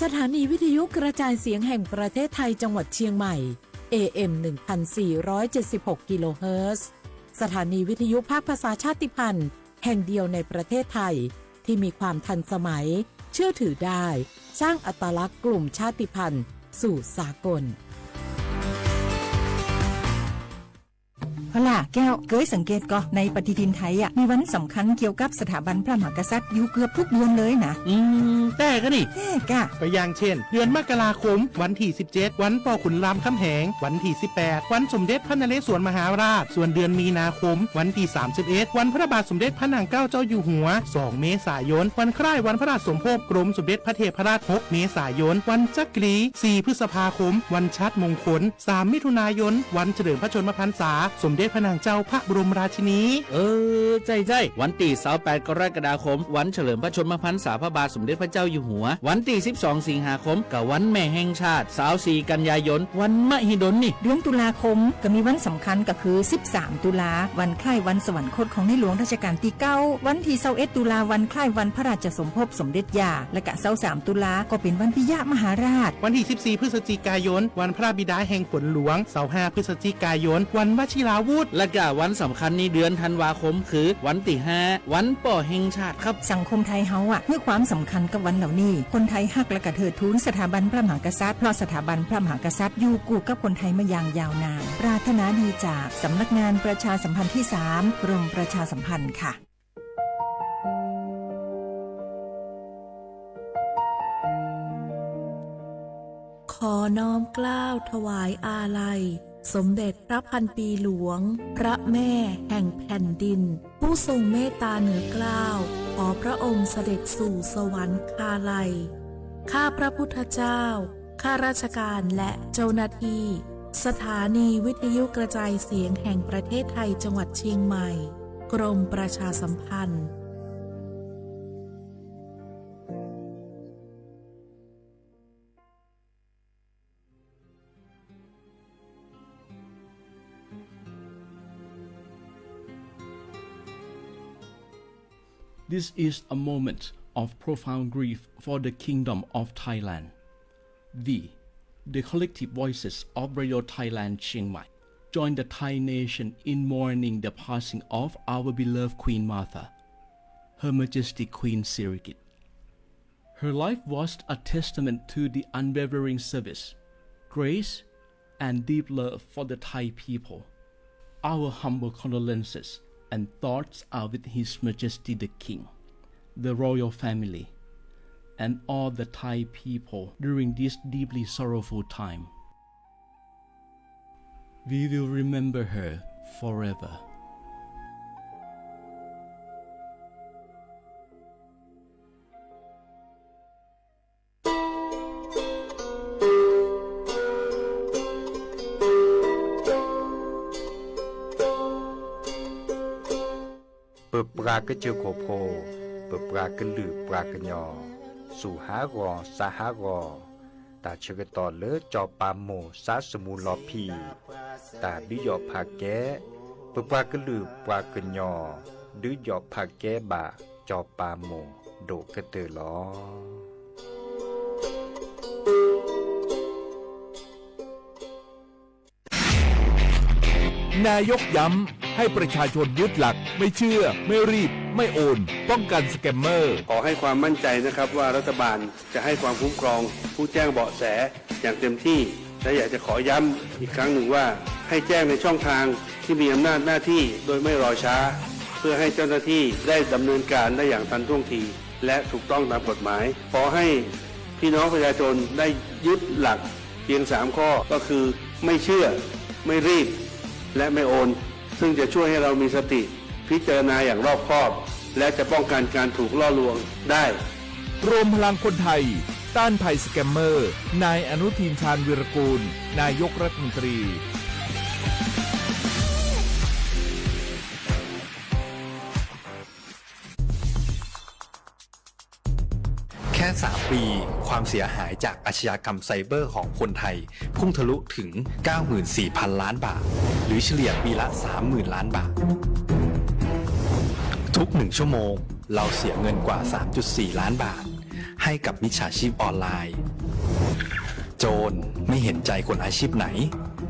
สถานีวิทยุกระจายเสียงแห่งประเทศไทยจังหวัดเชียงใหม่ เอ เอ็ม หนึ่งพันสี่ร้อยเจ็ดสิบหก กิโลเฮิรตซ์ สถานีวิทยุภาคภาษาชาติพันธุ์แห่งเดียวในประเทศไทย ที่มีความทันสมัย เชื่อถือได้ สร้างอัตลักษณ์กลุ่มชาติพันธุ์สู่สากล ဟီလာ် ကဲ က့ၤ สังเกต ก่อ ในปฏิทินไทยอะ มีวันสำคัญเกี่ยวกับสถาบันพระมหากษัตริย์อยู่เกือบทุกเดือนเลยนะ อืม แต่ก็นี่ แต่ก็ ก็อย่างเช่น เดือนมกราคม วันที่ สิบเจ็ด วันปอขุนรามคำแหง วันที่ สิบแปด วันสมเด็จพระนเรศวรมหาราช ส่วนเดือนมีนาคม วันที่ สามสิบเอ็ด วันพระบาทสมเด็จพระนางเกล้าเจ้าอยู่หัว สอง เมษายน วันคล้ายวันพระราชสมภพกรมสมเด็จพระเทพรัตน์ หก เมษายน วันจักรี สี่ พฤษภาคม วันชาติมงคล สาม มิถุนายน วันเฉลิมพระชนมพรรษา สมเด็จพระนางเจ้าพระบรมราชินี เออ ใจ้ใจ้ วันตี้ สาวแปด กรกฎาคม วันเฉลิมพระชนมพรรษาพระบาทสมเด็จพระเจ้าอยู่หัว วันตี้ สิบสอง สิงหาคม ก็วันแม่แห่งชาติ สาวสี่ กันยายน วันมหิดลนี่ เดือนตุลาคม ก็มีวันสำคัญก็คือ สิบสาม ตุลา วันคล้ายวันสวรรคตของในหลวงรัชกาลตี้ เก้า วันตี้ ซาวเอ็ด ตุลา วันคล้ายวันพระราชสมภพสมเด็จย่า และกะ ซาวสาม ตุลา ก็เป็นวันปิยมหาราช วันตี้ สิบสี่ พฤศจิกายน วันพระบิดาแห่งฝนหลวง ซาวห้า พฤศจิกายน วันวชิราวุธ และกะวันสำคัญในเดือนธันวาคมคือวันตี้ ห้า วันป้อแห่งชาติครับ สังคมไทยเฮาอะ หื้อความสำคัญกับวันเหล่านี้ คนไทยฮักและกะเทิดทูนสถาบันพระมหากษัตริย์ เพราะสถาบันพระมหากษัตริย์อยู่คู่กับคนไทยมาอย่างยาวนาน ปรารถนาดีจากสำนักงานประชาสัมพันธ์ที่ สาม กรมประชาสัมพันธ์ค่ะ ขอน้อมเกล้าถวายอาลัย สมเด็จพระพันปีหลวง พระแม่แห่งแผ่นดิน ผู้ทรงเมตตาเหนือเกล้า ขอพระองค์เสด็จสู่สวรรคาลัย ข้าพระพุทธเจ้า ข้าราชการและเจ้าหน้าที่ สถานีวิทยุกระจายเสียงแห่งประเทศไทยจังหวัดเชียงใหม่ กรมประชาสัมพันธ์ This is a moment of profound grief for the Kingdom of Thailand. We, the collective voices of Radio Thailand Chiang Mai, join the Thai nation in mourning the passing of our beloved Queen Mother, Her Majesty Queen Sirikit. Her life was a testament to the unwavering service, grace, and deep love for the Thai people. Our humble condolences and thoughts are with His Majesty the King, the royal family, and all the Thai people during this deeply sorrowful time. We will remember her forever. ပပှၤကစၢၢ်ခိၣ်ဖိ, ပပှၤကလုာ်ပှၤကညီ, ဆူၣ်ဟးဂီၤစးဟးဂီၤ, တၢ်ဆၢကတီၢ်လၢစီၤပၤမိၢ်စါစမူလီၤဖံး, တၢ်ဒုးယီၣ်ဖးကဲ, ပပှၤကလုာ်ပှၤကညီ, ဒုးယီၣ်ဖးကဲဘၣ်စီၤပၤမိၢ်ဒိၣ်ကတၢၢ်လီၤ. นายกย้ำให้ประชาชนยึดหลักไม่เชื่อ ไม่รีบ ไม่โอน ป้องกันสแกมเมอร์ ขอให้ความมั่นใจนะครับว่ารัฐบาลจะให้ความคุ้มครองผู้แจ้งเบาะแสอย่างเต็มที่ และอยากจะขอย้ำอีกครั้งหนึ่งว่าให้แจ้งในช่องทางที่มีอำนาจหน้าที่โดยไม่รอช้า เพื่อให้เจ้าหน้าที่ได้ดำเนินการได้อย่างทันท่วงที และถูกต้องตามกฎหมาย ขอให้พี่น้องประชาชนได้ยึดหลักเพียงสามข้อ ก็คือไม่เชื่อ ไม่รีบ และไม่โอน ซึ่งจะช่วยให้เรามีสติพิจารณาอย่างรอบคอบ และจะป้องกันการถูกล่อลวงได้ รวมพลังคนไทย ต้านภัยสแกมเมอร์ นายอนุทิน ชาญวีรกูล นายกรัฐมนตรี แค่ สาม ปี ความเสียหายจากอาชญากรรมไซเบอร์ของคนไทย พุ่งทะลุถึง เก้าหมื่นสี่พัน ล้านบาท หรือเฉลี่ยปีละ สามหมื่น ล้านบาท ทุกหนึ่งชั่วโมง เราเสียเงินกว่า สามจุดสี่ ล้านบาท ให้กับมิจฉาชีพออนไลน์ โจรไม่เห็นใจคนอาชีพไหน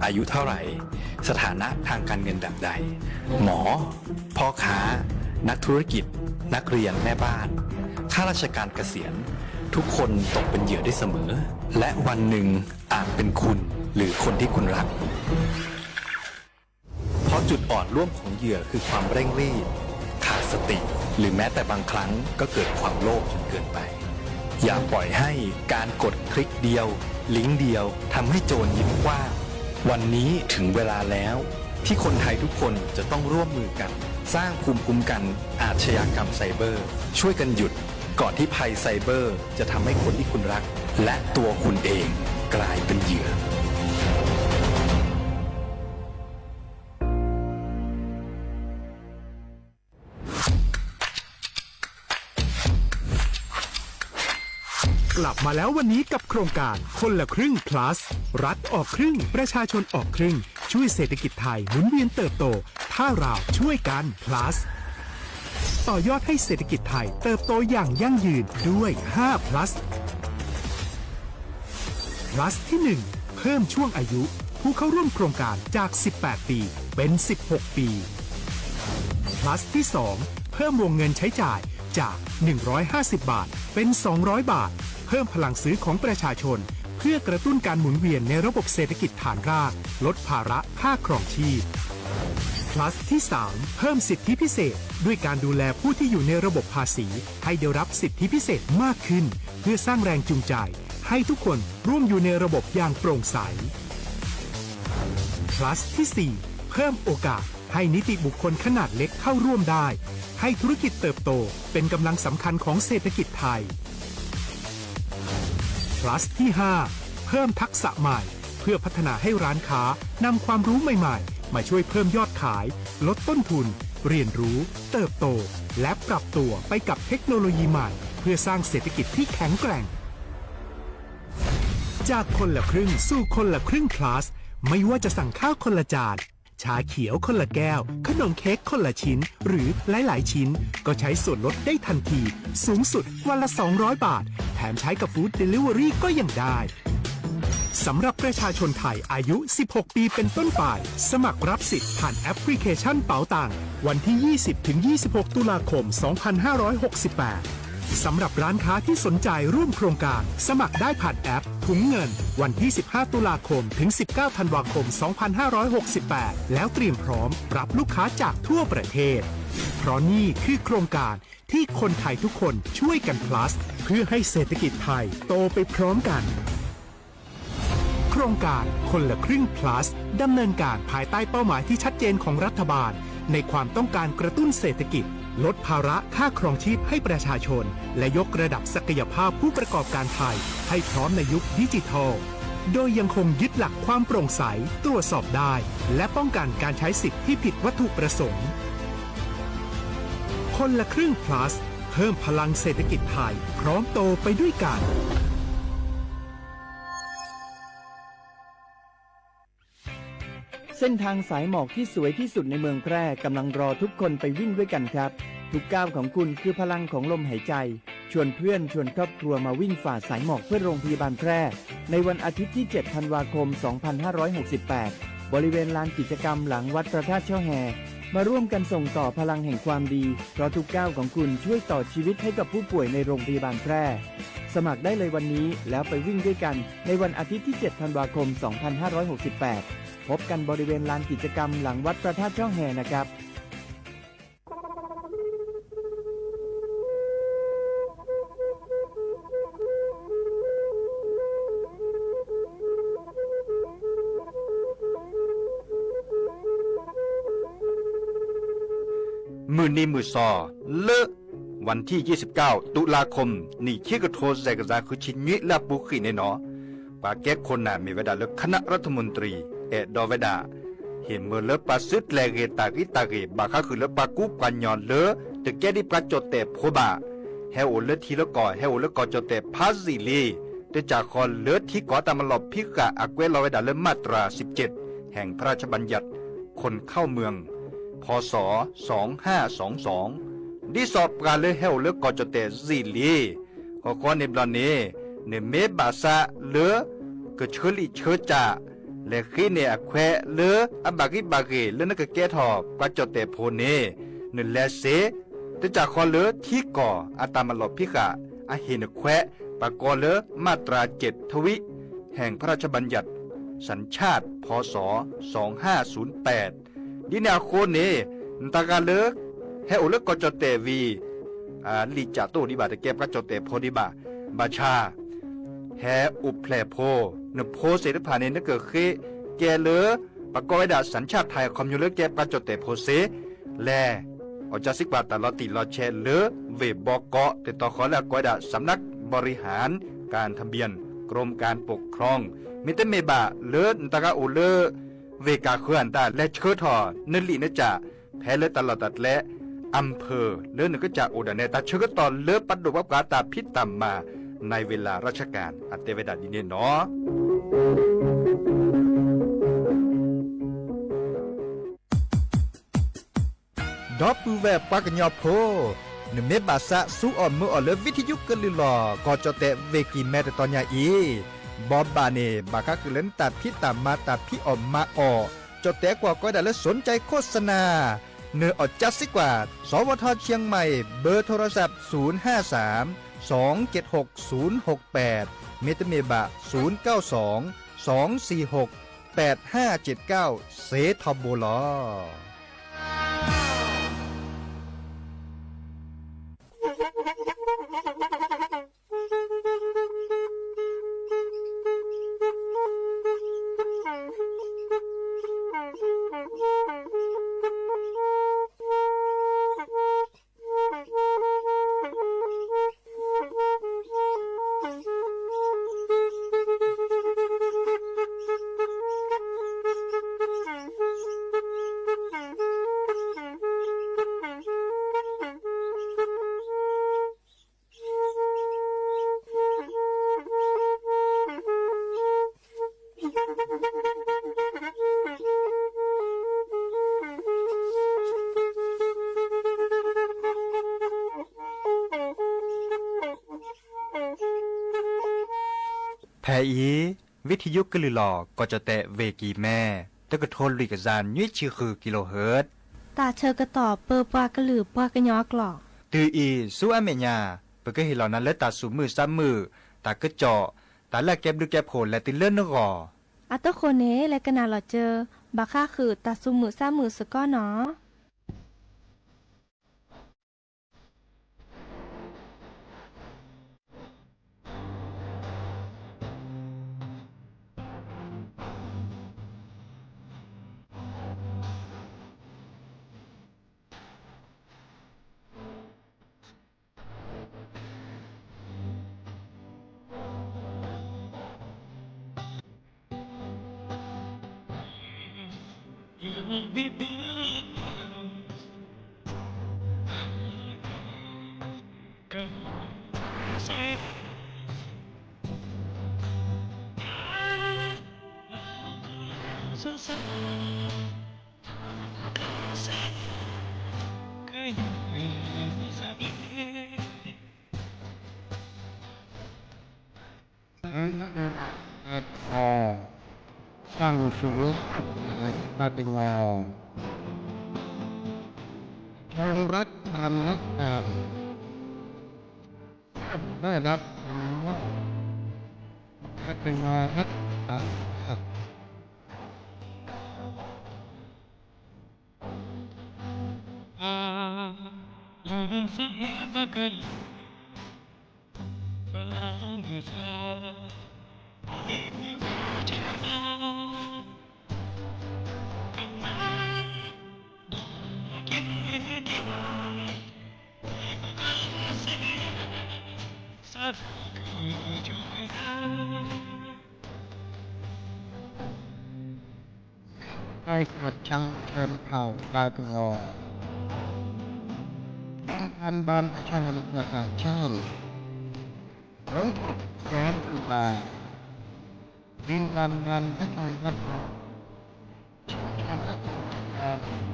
อายุเท่าไหร่ สถานะทางการเงินแบบใด หมอ พ่อค้า นักธุรกิจ นักเรียน แม่บ้าน ข้าราชการเกษียณ ทุกคนตกเป็นเหยื่อได้เสมอ และวันหนึ่งอาจเป็นคุณหรือคนที่คุณรัก เพราะจุดอ่อนร่วมของเหยื่อคือความเร่งรีบ ขาดสติ หรือแม้แต่บางครั้งก็เกิดความโลภจนเกินไป อย่าปล่อยให้การกดคลิกเดียว ลิงก์เดียวทำให้โจรยิ้มกว้าง วันนี้ถึงเวลาแล้ว ที่คนไทยทุกคนจะต้องร่วมมือกัน สร้างภูมิคุ้มกันอาชญากรรมไซเบอร์ ช่วยกันหยุด ก่อนที่ภัยไซเบอร์จะทำให้คนที่คุณรัก และตัวคุณเองกลายเป็นเหยื่อ กลับมาแล้ววันนี้กับโครงการคนละครึ่ง plus รัฐออกครึ่ง ประชาชนออกครึ่ง ช่วยเศรษฐกิจไทยหมุนเวียนเติบโต ถ้าเราช่วยกัน plus ต่อยอดให้เศรษฐกิจไทยเติบโตอย่างยั่งยืนด้วย ห้า plus plus ที่ หนึ่ง เพิ่มช่วงอายุผู้เข้าร่วมโครงการจาก สิบแปด ปี เป็น สิบหก ปี plus ที่ สอง เพิ่มวงเงินใช้จ่ายจาก หนึ่งร้อยห้าสิบ บาท เป็น สองร้อย บาท เพิ่มพลังซื้อของประชาชน เพื่อกระตุ้นการหมุนเวียนในระบบเศรษฐกิจฐานราก ลดภาระค่าครองชีพ plus ที่ สาม เพิ่มสิทธิพิเศษ ด้วยการดูแลผู้ที่อยู่ในระบบภาษี ให้ได้รับสิทธิพิเศษมากขึ้น เพื่อสร้างแรงจูงใจ ให้ทุกคนร่วมอยู่ในระบบอย่างโปร่งใส plus ที่ สี่ เพิ่มโอกาสให้นิติบุคคลขนาดเล็กเข้าร่วมได้ ให้ธุรกิจเติบโตเป็นกำลังสำคัญของเศรษฐกิจไทย plus ที่ ห้า เพิ่มทักษะใหม่ เพื่อพัฒนาให้ร้านค้านำความรู้ใหม่ๆ มาช่วยเพิ่มยอดขาย ลดต้นทุน เรียนรู้ เติบโต และปรับตัวไปกับเทคโนโลยีใหม่ เพื่อสร้างเศรษฐกิจที่แข็งแกร่ง จากคนละครึ่งสู่คนละครึ่ง plus ไม่ว่าจะสั่งข้าวคนละจาน ชาเขียวคนละแก้ว ขนมเค้กคนละชิ้น หรือหลายๆ ชิ้น ก็ใช้ส่วนลดได้ทันที สูงสุดวันละ สองร้อย บาท แถมใช้กับ Food Delivery ก็ยังได้ สำหรับประชาชนไทยอายุ สิบหก ปีเป็นต้นไป สมัครรับสิทธิ์ผ่านแอปพลิเคชันเป๋าตัง วันที่ ยี่สิบ ถึง ยี่สิบหก ตุลาคม สองพันห้าร้อยหกสิบแปด สำหรับร้านค้าที่สนใจร่วมโครงการ สมัครได้ผ่านแอปถุงเงิน วันที่ สิบห้า ตุลาคม ถึง สิบเก้า ธันวาคม สองพันห้าร้อยหกสิบแปด แล้วเตรียมพร้อมรับลูกค้าจากทั่วประเทศ เพราะนี่คือโครงการที่คนไทยทุกคนช่วยกัน plus เพื่อให้เศรษฐกิจไทยโตไปพร้อมกัน โครงการคนละครึ่ง plus ดำเนินการภายใต้เป้าหมายที่ชัดเจนของรัฐบาล ในความต้องการกระตุ้นเศรษฐกิจ ลดภาระค่าครองชีพให้ประชาชน และยกระดับศักยภาพผู้ประกอบการไทย ให้พร้อมในยุคดิจิทัล โดยยังคงยึดหลักความโปร่งใส ตรวจสอบได้ และป้องกันการใช้สิทธิ์ที่ผิดวัตถุประสงค์ คนละครึ่ง plus เพิ่มพลังเศรษฐกิจไทย พร้อมโตไปด้วยกัน เส้นทางสายหมอกที่สวยที่สุดในเมืองแพร่กำลังรอทุกคนไปวิ่งด้วยกันครับ ทุกก้าวของคุณคือพลังของลมหายใจ ชวนเพื่อนชวนครอบครัวมาวิ่งฝ่าสายหมอกเพื่อโรงพยาบาลแพร่ ในวันอาทิตย์ที่ เจ็ด ธันวาคม สองพันห้าร้อยหกสิบแปด บริเวณลานกิจกรรมหลังวัดพระธาตุช่อแฮ มาร่วมกันส่งต่อพลังแห่งความดี เพราะทุกก้าวของคุณช่วยต่อชีวิตให้กับผู้ป่วยในโรงพยาบาลแพร่ สมัครได้เลยวันนี้แล้วไปวิ่งด้วยกัน ในวันอาทิตย์ที่ เจ็ด ธันวาคม สองพันห้าร้อยหกสิบแปด พบกันบริเวณลานกิจกรรมหลังวัดพระธาตุช่อแฮนะครับ မုၢ်နံၤမုၢ်စီၤ လၢ ဝၣ်ထံၣ် ယဲၢ်ဆံကၠီၣ် တုၤလါခီ နံၣ်ခံကထိ စဲးကစၢ် ဃုဆံနွံ လၢအပူၤဃံးန့ၣ်နီၤ, ပှၤကဲခိၣ်နၢ်မ့ၢ်ဝဲဒၣ်လၢ คณะรัฐมนตรี အဲၣ်ဒိးဝဲဒၣ် ဟ့ၣ်မၢလၢပှၤစုကျဲၤဂ့ၤတၢ်ဂ့ၤတၢ်ဂ့ၤ ဘၣ်ဃးဃုာ်လၢပှၤကူပှၤကညီလၢ တကဲဒ်ပှၤကၠီၣ်တဲၣ်ဖိဘၣ်, ဟဲအိၣ်လၢထံလၢကီၢ် ဟဲအိၣ်လၢကီၢ်ကၠီၣ်တဲၣ်ဖးယံာ်လံ, တကးဃီလၢထံကီၢ်တၢ်မၤလီၢ်ဖံးဃာ် အကွဲးလီၤဝဲဒၣ်လၢ มาตราสิบเจ็ด แห่งพระราชบัญญัติคนเข้าเมือง พ.ศ. สองห้าสองสอง ဒ်သိးပှၤလၢဟဲအိၣ်လၢကီၢ်ကၠီၣ်တဲၣ်ယံာ်လံ အဃိန့ၣ်ဘျီန့ၣ် နမ့ၢ်ဘၣ်ဆၣ်လၢ ကဆှၢလံာ်ဆှၢစၢ် လဲၤဃ့န့ၢ်အခွဲးလၢအဘၣ်ဂံၢ်ဘၣ်ဂ့ၤလၢနကကဲထီၣ်ပှၤကၠီၣ်တဲၣ်ဖိန့ၣ် နလဲၤစ့ တစၢ်ဃီလၢထံကီၢ်အတၢ်မၤလီၤဖံးဃာ်အဟ့ၣ်နခွဲး ပှၤကိးလၢ มาตราเจ็ดทวี แห่งพระราชบัญญัติสัญชาติ พ.ศ. สองห้าศูนย์แปด ဒ်န့ၣ်အဃိန့ၣ် နတဂၤလၢ ဟဲအိၣ်လၢကီၢ်ကၠီၣ်တဲၣ်ဝံၤ လံာ်စၢ်တအိၣ်ဒံးဘၣ် တကဲပှၤကၠီၣ်တဲၣ်ဖိဒံးဘၣ်. ဘၣ်ဆၣ် ဟဲအိၣ်ဖျဲၣ်ဖိ, နဖိသ့ၣ်တဖၣ်န့ၣ် နကဃ့ကဲလၢ ပကိးဝဲဒၣ် สัญชาติไทย အခီပညီလၢကဲပှၤကၠီၣ်တဲၣ်ဖိစ့ၢ် လဲၤ အီၣ်ကၢစံကွၢ်တၢ်လီၤတံၢ်လီၤဆဲးလၢ ဝ့ၢ်ဘီကီး တတီၤဃီလၢအကိးဝဲဒၣ် สำนักบริหารการทะเบียน กรมการปกครอง မ့တမ့ၢ်ဘၣ်လၢနတဂၤအိၣ်လၢ ဝ့ၢ်ကၢ်ဃၢၤအတၢ် လဲၤဆှၢထီၣ်နလံာ်နကၠၢ် ဖဲလၢတၢ်လီၢ်တၢ်ကျဲ อำเภอ လၢနကစၢ်အိၣ်ဒၣ်နဲ တၢ်ဆၢကတီၢ်လၢပဒိၣ်ပှၤပှၤတၢ်ဖံးတၢ်မၤ ในเวลาราชการ အတဲဝဲဒၣ်ဒ်န့ၣ်နီၤ. ဒီပုၢ်ဝဲၢ်ပှၤကညီဖိ, နမ့ၢ်ဘၣ်ဆၣ်ဆူအီၣ်မုာ်အီၣ်လၢ ဝံထယုကလုၢ်လီၢ် ကီၢ်ကၠီၣ်တဲၣ်ဝ့ၢ်ကံၢ်မဲ တတီၤညါအံၤ, ဘီဘၣ်န့ၣ် ဘၣ်ဃးဃုာ်လၢနတၢ်ဖံးတၢ်မၤ တၢ်ဖံးအီၣ်မၤအီၣ်, ကၠီၣ်တဲၣ်ကွီၢ်ကိးဝဲဒၣ်လၢ สนใจโฆษณา နအီၣ်ကၢစံကွၢ် สวท.เชียงใหม่ เบอร์โทรศัพท์ ศูนย์ห้าสาม สองเจ็ดหก ศูนย์หกแปด မ့တမ့ၢ်ဘၣ် ศูนย์เก้าสอง สองสี่หก แปดห้าเจ็ดเก้า စ့ထီဘိလီၤ. ဖဲအံၤ ဝံထယုကလုၢ်လီၢ် ကီၢ်ကၠီၣ်တဲၣ်ဝ့ၢ်ကံၢ်မဲ တကထိလွံၢ်ကယၤနွံဆံဃု kilohertz တၢ်ဆၢကတီၢ်ပၢပှၤကလုာ်ပှၤကညီအကျိာ်. တုၤအံၤဆူအမဲာ်ညါ ပကဟ့ၣ်လီၤနၤလၢတၢ်သူၣ်မုာ်သးမုာ်, တၢ်ကစီၣ်, တၢ်လၢအကဲဘျုးကဲဖှိၣ်လဲၤတုၤလၢနဂီၢ်. အတဃိန့ၣ် လဲၤကနၣ်လီၤစၢၤ ဘၣ်ဃးဃုာ်တၢ်သူၣ်မုာ်သးမုာ်စ့ၢ်ကီးနီ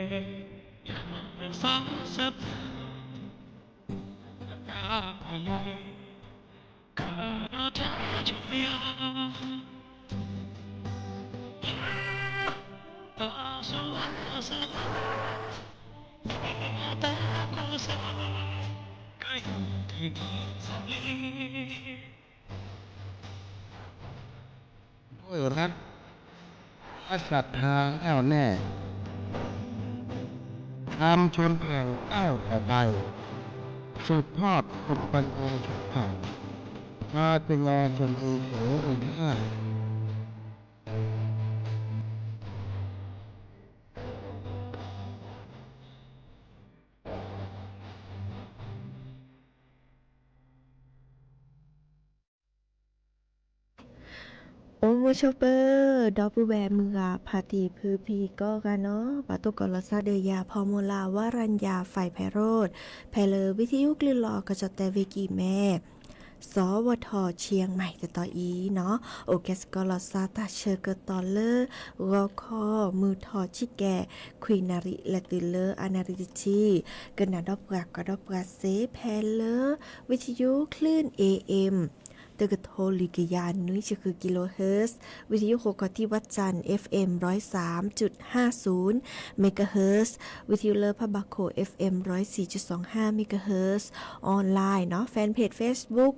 ၤ. ด้วยรัก ภาษาทางแน่วแน่ ตามชนเผ่าก้าวต่อไป สืบทอดภูมิปัญญาชนเผ่า มาเป็นงานชมรมขององค์ชาติ အိၣ်မူဆိးပၢၤ ဒီပုၢ်ဝဲၢ်မုၢ်ဂၤဖါတံၢ်ဖုဖံကိးဂၤနီၤ, ပာ်တိၢ်ကီၤလီၤသးဒီးယၤ ဖီမူလၢ ဝါရၤယၤ ဖဲးဖဲးရိၣ် ဖဲလၢဝံသယုၣ်ကလုာ်လီၤကီၢ်ကၠီၣ်တဲၣ်ဝ့ၢ်ကံၢ်မဲ စီၤဝီၤထီၣ်ဆံၣ်မဲၣ်တတီၤအံၤနီၤ, အိၣ်ကဲစ့ၢ်ကီးလီၤသးတၢ်ဆၢကတီၢ်လၢ ဂီၤခီ မုၢ်ထီၣ်ဆံကဲး ခွံနၣ်ရံၣ် လဲၤတုၤလၢအနၣ်ရံၣ်တဆံ, ကနၣ်ဒီးပှၤ ကွၢ်ဒီးပှၤစ့ၢ် ဖဲလၢ ဝံသယုၣ်ချံၣ် เอเอ็ม တကထိလွံၢ်ကယၤနွံဆံဃု kilohertz, ဝံသယုၣ်ဃိးကီၢ်ထံၣ် ဝၣ်စၣ် เอฟเอ็ม ร้อยสามจุดห้าศูนย์ megahertz, ဝံသယုၣ်လၢဖးဘၣ်ခိၣ် เอฟเอ็ม ร้อยสี่จุดสองห้า megahertz, online နီၤ, fanpage Facebook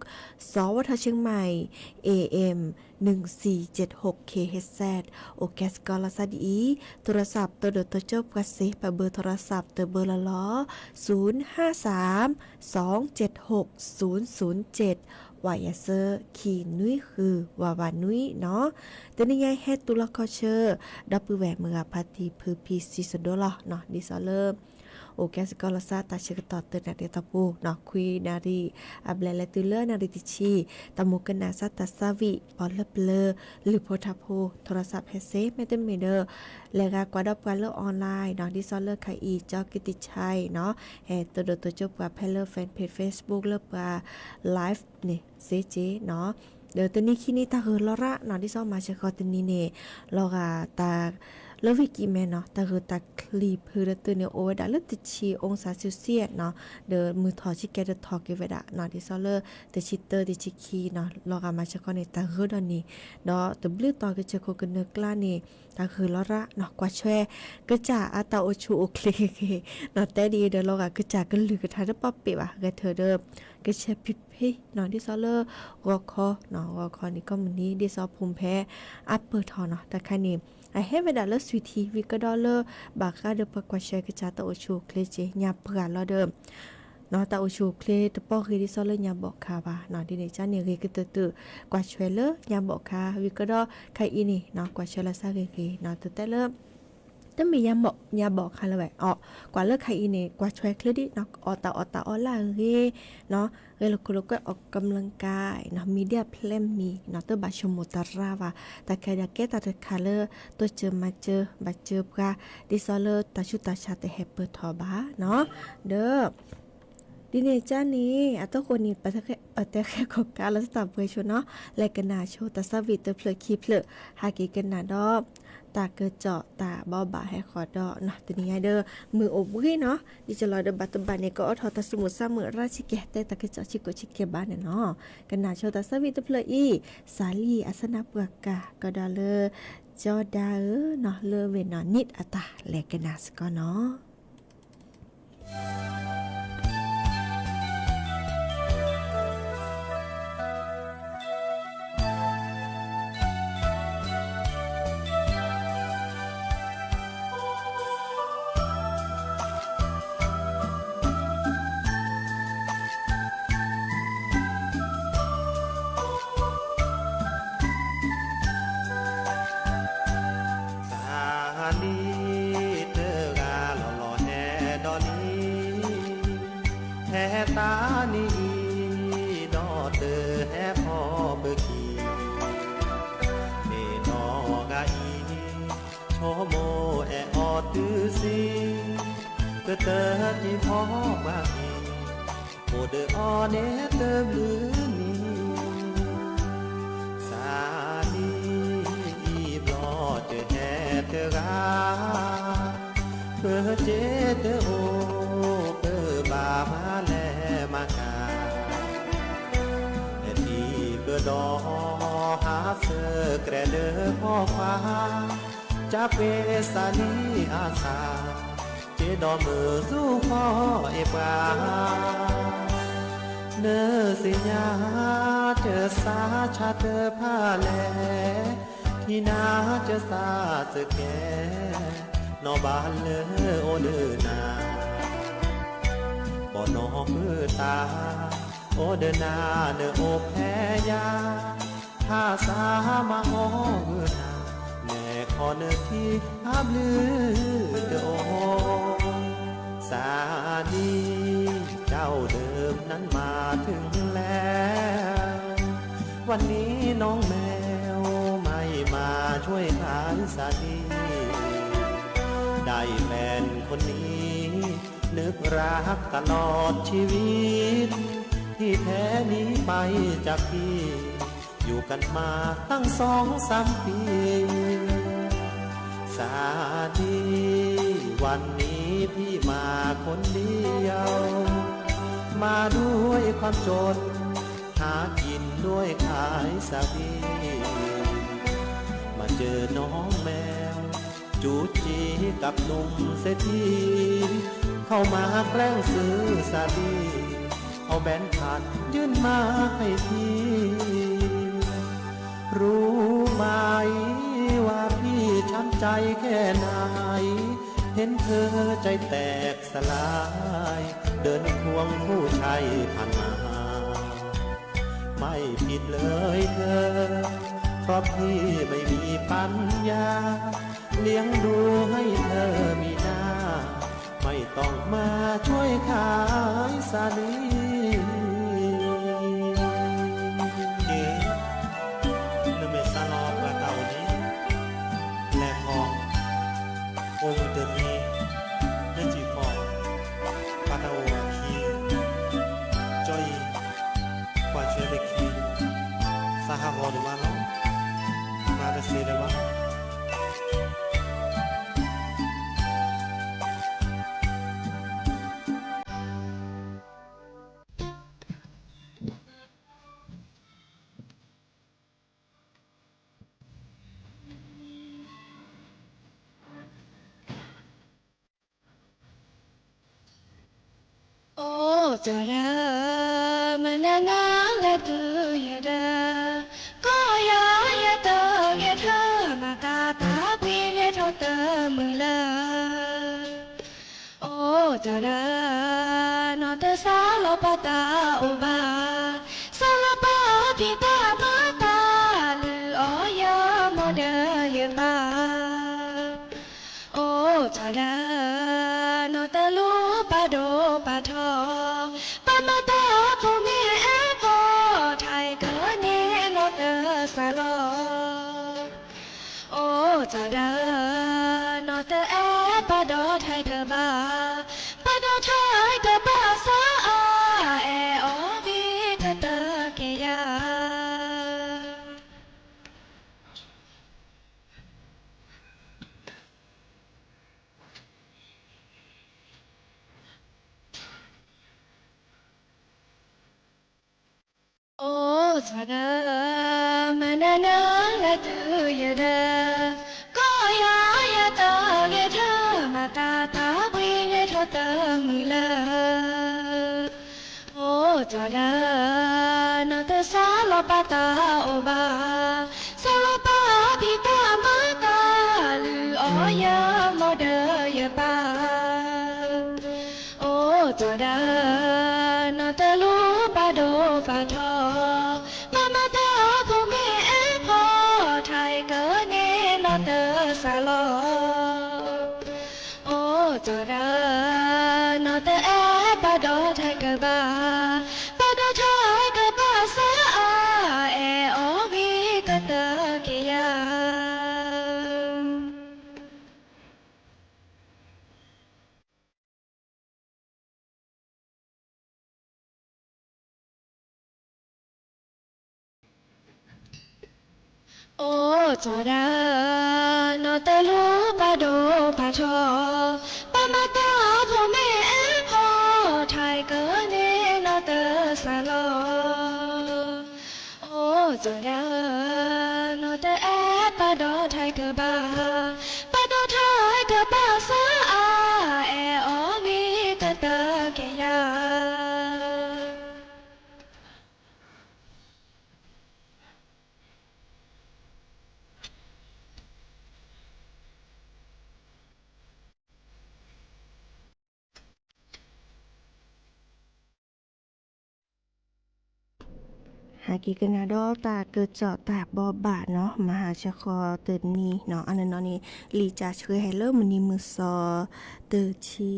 စီၤဝီၤထီၣ်ဆံၣ်မဲၣ် เอเอ็ม หนึ่งสี่เจ็ดหก เคเอชเซด အိၣ်ကဲစ့ၢ်ကီးလီၤသးဒ်အံၤ, โทรศัพท์ တိၢ်ဒိၣ်တိၢ်ကၠိပှၤစ့ၢ် ပဘอร์โทรศัพท์ တဘอร์လီၤလီၤ, ศูนย์ห้าสาม สองเจ็ดหก ศูนย์ศูนย์เจ็ด ဝးယဲၢ်ဆၢ ခံနွံဃု ဝးဝးနွံနီၤ, တနံၤညါဟဲတူၢ်လိာ်ခီၣ်ဆၢ ဒီပုၢ်ဝဲၢ်မုၢ်ဂၤဖါတံၢ်ဖုဖံစံးစဒိလီၤနီၤ, ဒ်သိးလၢ အိၣ်ကဲစ့ၢ်ကီးလီၤသးတၢ်ဆၢကတီၢ်တနၣ်ရံၣ်တီၢ်ပူၤနီၤ, ခွံနၣ်ရံၣ် အဘျဲၣ်လဲၤတုၤလၢနၣ်ရံၣ်တဆံ, တၢ်မူကနၣ်စးတၢ်သးဝံၣ် ပီၣ်လၢပျၢၤ လုၢ်ဖိထါဖိ โทรศัพท์ ဟဲစ့ၢ် မ့တမ့ၢ်ဒီး လဲၤဂၤကွၢ်ဒီးပှၤလၢ online နီၤ, ဒ်သိးလၢခဲအံၤ ကၠီကံတံဆါအံၤနီၤ, ဟဲတိၢ်ဒိၣ်တိၢ်ကၠိပှၤဖဲလၢ fanpage Facebook လၢပှၤ live န့ၣ် စ့ၢ်ကီးနီၤ, ဒီးတနံၤခံနံၤတၢ်ဂုၤလီၤရၣ်နီၤ, ဒ်သိးမၤစ့ၢ်ကီးတနံၤန့ၣ် လီၤဂာ်တၢ် လၢဝ့ၢ်ကံၢ်မဲနီၤ, တၢ်ဂုၤတၢ်ချံဖုတတုၤန့ၣ် အိၣ်ဝဲဒၣ်လၢတဆံ องศาเซลเซียส နီၤ, ဒီးမုၢ်ထီၣ်ဆံကဲတထီၣ်က့ၤဝဲဒၣ်နီၤ, ဒ်သိးလၢတဆံတၢ တဆံခံနီၤ, လီၤဂာ်မၤစ့ၢ်ကီးန့ၣ် တၢ်ဂုၤဒီးန့ၣ်, ဒီးတဘျုးတီၤကစၢၢ်ခိၣ်ကနၢၤကျါန့ၣ် တၢ်ဂုၤလီၤရၣ်နီၤ, ကွၢ်ဆွဲ ကစၢ်အတၢ်အိၣ်ဆူၣ်အိၣ်ချ့ဂ့ၤဂ့ၤနီၤ, တဲဒ်အံၤဒီးလီၤဂာ်ကစၢ်ကလုၢ်ကထါတပီၣ်ပ့ၣ်ဘၣ်, ဂဲၤထၢၣ်ဒီး ကဆဲးဖံးဖံးနီၤ, ဒ်သိးလၢ ဂီၤခီနီၤ, ဂီၤခီန့ၣ် ကိးမုၢ်နံၤ ဒ်သိးဖိမုၣ်ဖဲ အပၢၢ်ထီၣ်နီၤ, တၢ်ခါန့ၣ် အဟဲဝဲဒၣ်လၢ ဆွံထံ ဝံၤကဒီးလၢ ဘၣ်ဃးဒီးပှၤကွၢ်ဆွဲကစၢ်တၢ်အိၣ်ဆူၣ်အိၣ်ချ့က့ၤ ညါပှၢ်လီၤဒီး နီၤ, တၢ်အိၣ်ဆူၣ်အိၣ်ချ့တပီၢ်ဂ့ၤဒ်သိးလၢညါဘီၣ်ခါဘၣ်နီၤ, ဒ်န့ၣ်ကန့ၣ် ဂ့ၤကတၢၢ်တၢၢ် ကွၢ်ဆွဲလၢညါဘီၣ်ခါ, ဝံၤကဒီးခဲအံၤန့ၣ်နီၤ, ကွၢ်ဆွဲလီၤသးဂ့ၤဂ့ၤနီၤ, တတဲလၢ တမ့ၢ်ညါဘီၣ်ခါလၢၤဝဲအီၤ, ကွၢ်လၢခဲအံၤန့ၣ် ကွၢ်ဆွဲချ့ဒ်နီၤ, အီၣ်တၢ်အီၣ်တၢ်အီလၢအဂ့ၤနီၤ, ဂဲၤလိာ်ခိၣ်လိာ်ကွဲ ออกกำลังกายနီၤ, မံၤဒ်အဖျဲၣ်မံၤနီၤ, တဘၣ်ဆိကမိၣ်တၢ်ရၤဘၣ်, တၢ်ခဲဒၣ်ကဲတၢ်တခါလၢ တိစၢၤမၤစၢၤ ဘၣ်စၢၤပှၤ ဒ်သိးလၢတၢ်ဆူးတၢ်ဆါတဟဲပၢၢ်ထီၣ်ဘၣ်နီၤ, ဒီး ဒ်န့ၣ်ကန့ၣ် အတဃိန့ၣ် ပတဲဃဲခိၣ်ကါလၢတၢ်ပှဲၤဆိနီၤ, လဲၤကနၣ်ဆိတၢ်သးဝံၣ်တဖျၢၣ်ခံဖျၢၣ်, ဟးက့ၤကနၣ်ဒီး တၢ်ကစီၣ်တၢ်ဘိးဘၣ်ဟဲဃီၤဒီးနီၤ, တနံၤညါဒီး မုၢ်အိၣ်ဘှံးနီၤ, ဒ်သိးလီၤဒီးဘၣ်တဘၣ်န့ၣ် ကအီၣ်ထီၣ်တၢ်သူၣ်မုာ်သးမုာ်ရၣ်ဆံးကဲ တဲတၢ်ကစီၣ်ဆံးကိာ်ဆံးကဲဘၣ်န့ၣ်နီၤ, ကနၣ်ဆိတၢ်သးဝံၣ်တဖျၢၣ်အံၤ, စးလံအစနၢပှၤကၤ ကဒီးလၢ ကၠီဒါဧၢနီၤ, လၢဝ့ၢ်နီၢ်နံၣ်အတၢ် လဲၤကနၣ်စ့ၢ်ကီးနီၤ. တၢ်လံၤတဂၤလီၤလီၤဟဲဒီးလံ, ဟဲတၢ်နံၤအံၤ ဒီးတဟဲခီပခံ, မ့ၢ်နီၢ်ဂၤအံၤ ဆိကမိၣ်အဲၣ်အီၤတုၤဆံး, ကတၢၢ်တံၤဖီပှၤကံၤ, အိၣ်ဒီးအီၤန့ၣ်တဘျုးနံၤ, စးလံအံၤဘျီတဟဲတဂၤ, ပစ့တအိၣ် ပဘၣ်မၤလဲၤမၤကၤ, ဟဲထံၣ်ပဒီးဟးစၢၤကြဲးလၢဟီၣ်ခွါ, ကပှ့ၤစးလံအါစၢ်, က့ဒီးမုၢ်သူဃီအ့ၣ်ပှၤ, နသ့ၣ်ညါတစးဆါတဖၣ်လဲၣ်, ထံၣ်နၤကစၢ်စ့ၢ်ကီး, နီၢ်ဘၣ်လၢအိၣ်ဒီးနၤ, ဘီၣ်နီၢ်ဟုသၣ်, အိၣ်ဒီးနၤနအိၣ်ဖဲယၤ, ဟါစၢ်မၤအီၣ်ဂုာ်နၤ, နဲၣ်ခီနထံအဘျုးတအိၣ်, စးနံၤ เจ้าเดิมนั้นมาถึงแล้ว วันนี้น้องแมวไม่มาช่วยขายสาลี่ ได้แฟนคนนี้ นึกรักตลอดชีวิต ที่แท้หนีไปจากพี่ อยู่กันมาตั้งสองสามปี สาลี่ วันนี้พี่มาคนเดียว มาด้วยความจน หากินด้วยขายสาลี่ มาเจอน้องแมว จู๋จี๋กับหนุ่มเศรษฐี เข้ามาแกล้งซื้อสาลี่ เอาแบงค์พันยื่นมาให้พี่ รู้ไหมว่าพี่ช้ำใจแค่ไหน เห็นเธอใจแตกสลาย เดินควงผู้ชายผ่านมา ไม่ผิดเลยเธอ เพราะพี่ไม่มีปัญญา เลี้ยงดูให้เธอมีหน้า ไม่ต้องมาช่วยขายสาลี่ เก๋ နမဲာ်စးလီၤပှၤတၢ်အိၣ်န့ၣ် လဲၤခီ အိၣ်မုာ်တမံၤ နစံၣ်ဖီၣ် ပှၤတၢ်အိၣ်အခံ ကၠီအံၤ ကွၢ်ထွဲတခံ သးဟးဂီၤဒံးဘၣ်လီၤ မၤတသ့ဒံးဘၣ် အိၣ်တဂၤ မနုၤနၤလၢတုၤယဒၢ ကီၢ်ယၤယတၢ်ဂဲၤထၢၣ် မၤတၢ်သးပှ့ၤန့ၢ်ထီၣ်တမုာ်လၢ အိၣ်တဂၤ နီၢ်တစးလီၤပှၤတၢ်အိၣ်ဘၣ် စးလီၤပှၤဖံးတၢ်မၤတၢ် လုၢ်အီၣ်ယၤမီၢ်ဒီးယပၢ် အိၣ်တဂၤ နီၢ်တလူၤပာ်ဒိၣ်ပာ်ထီၣ် ပမၤတၢ်ဖိမ့ၢ်အဲၣ်ပီၣ် ထဲးကန့ၢ်နီၢ်တစးလီၤ အိၣ်တဂၤ နီၢ်တအဲၣ်ပာ်ဒီးထဲးကဘၣ် ပာ်ဒီးထဲးကဘၣ်စးအါ အဲၣ်အီၤမ့ၢ်တတၢ်က့ၤယၤ အိၣ်တဂၤ မနုၤနၤလၢတုၤယဒၢ ကီၢ်ယၤယတၢ်ဂဲၤထၢၣ် မၤတၢ်သးပှ့ၤန့ၢ်ထီၣ်တမုာ်လၢ အိၣ်တဂၤ နီၢ်တစးလီၤပှၤတၢ်အိၣ်ဘၣ် စးလီၤပှၤဖံးတၢ်မၤတၢ် လုၢ်အီၣ်ယၤမီၢ်ဒီးယပၢ် အိၣ်တဂၤ နီၢ်တလူၤပာ်ဒိၣ်ပာ်ထီၣ် ပမၤတၢ်ဖိမ့ၢ်အဲၣ်ပီၣ် ထဲးကန့ၢ်နီၢ်တစးလီၤ အိၣ်တဂၤ နီၢ်တအဲၣ်ပာ်ဒီးထဲးကဘၣ် ပာ်ဒီးထဲးကဘၣ်စးအါ အဲၣ်အီၤမ့ၢ်တတၢ်က့ၤယၤ အိၣ်တဂၤ နီၢ်တလူၤပာ်ဒိၣ်ပာ်ထီၣ် ညါဧၢ, နတအဲၣ်ပၢ်ဒီးထၢၣ်ကဘၣ်, ပၢ်ဒီးထၢၣ်ကဘၣ်စၢအါ, အဲၣ်အီၤမ့ၢ်တတၢၢ်က့ၤယၤ. ဟဲက့ၤကနၣ်ဒီးတၢ်ကစီၣ်တၢ်ဘိးဘၣ်နီၤ, မဟါဆၢဃီတနံၤနီၤ, အနီၢ်နီၢ်န့ၣ် လံာ်စၢ်ဆှၢဟဲလၢမုၢ်နံၤမုၢ်သီ တဆံ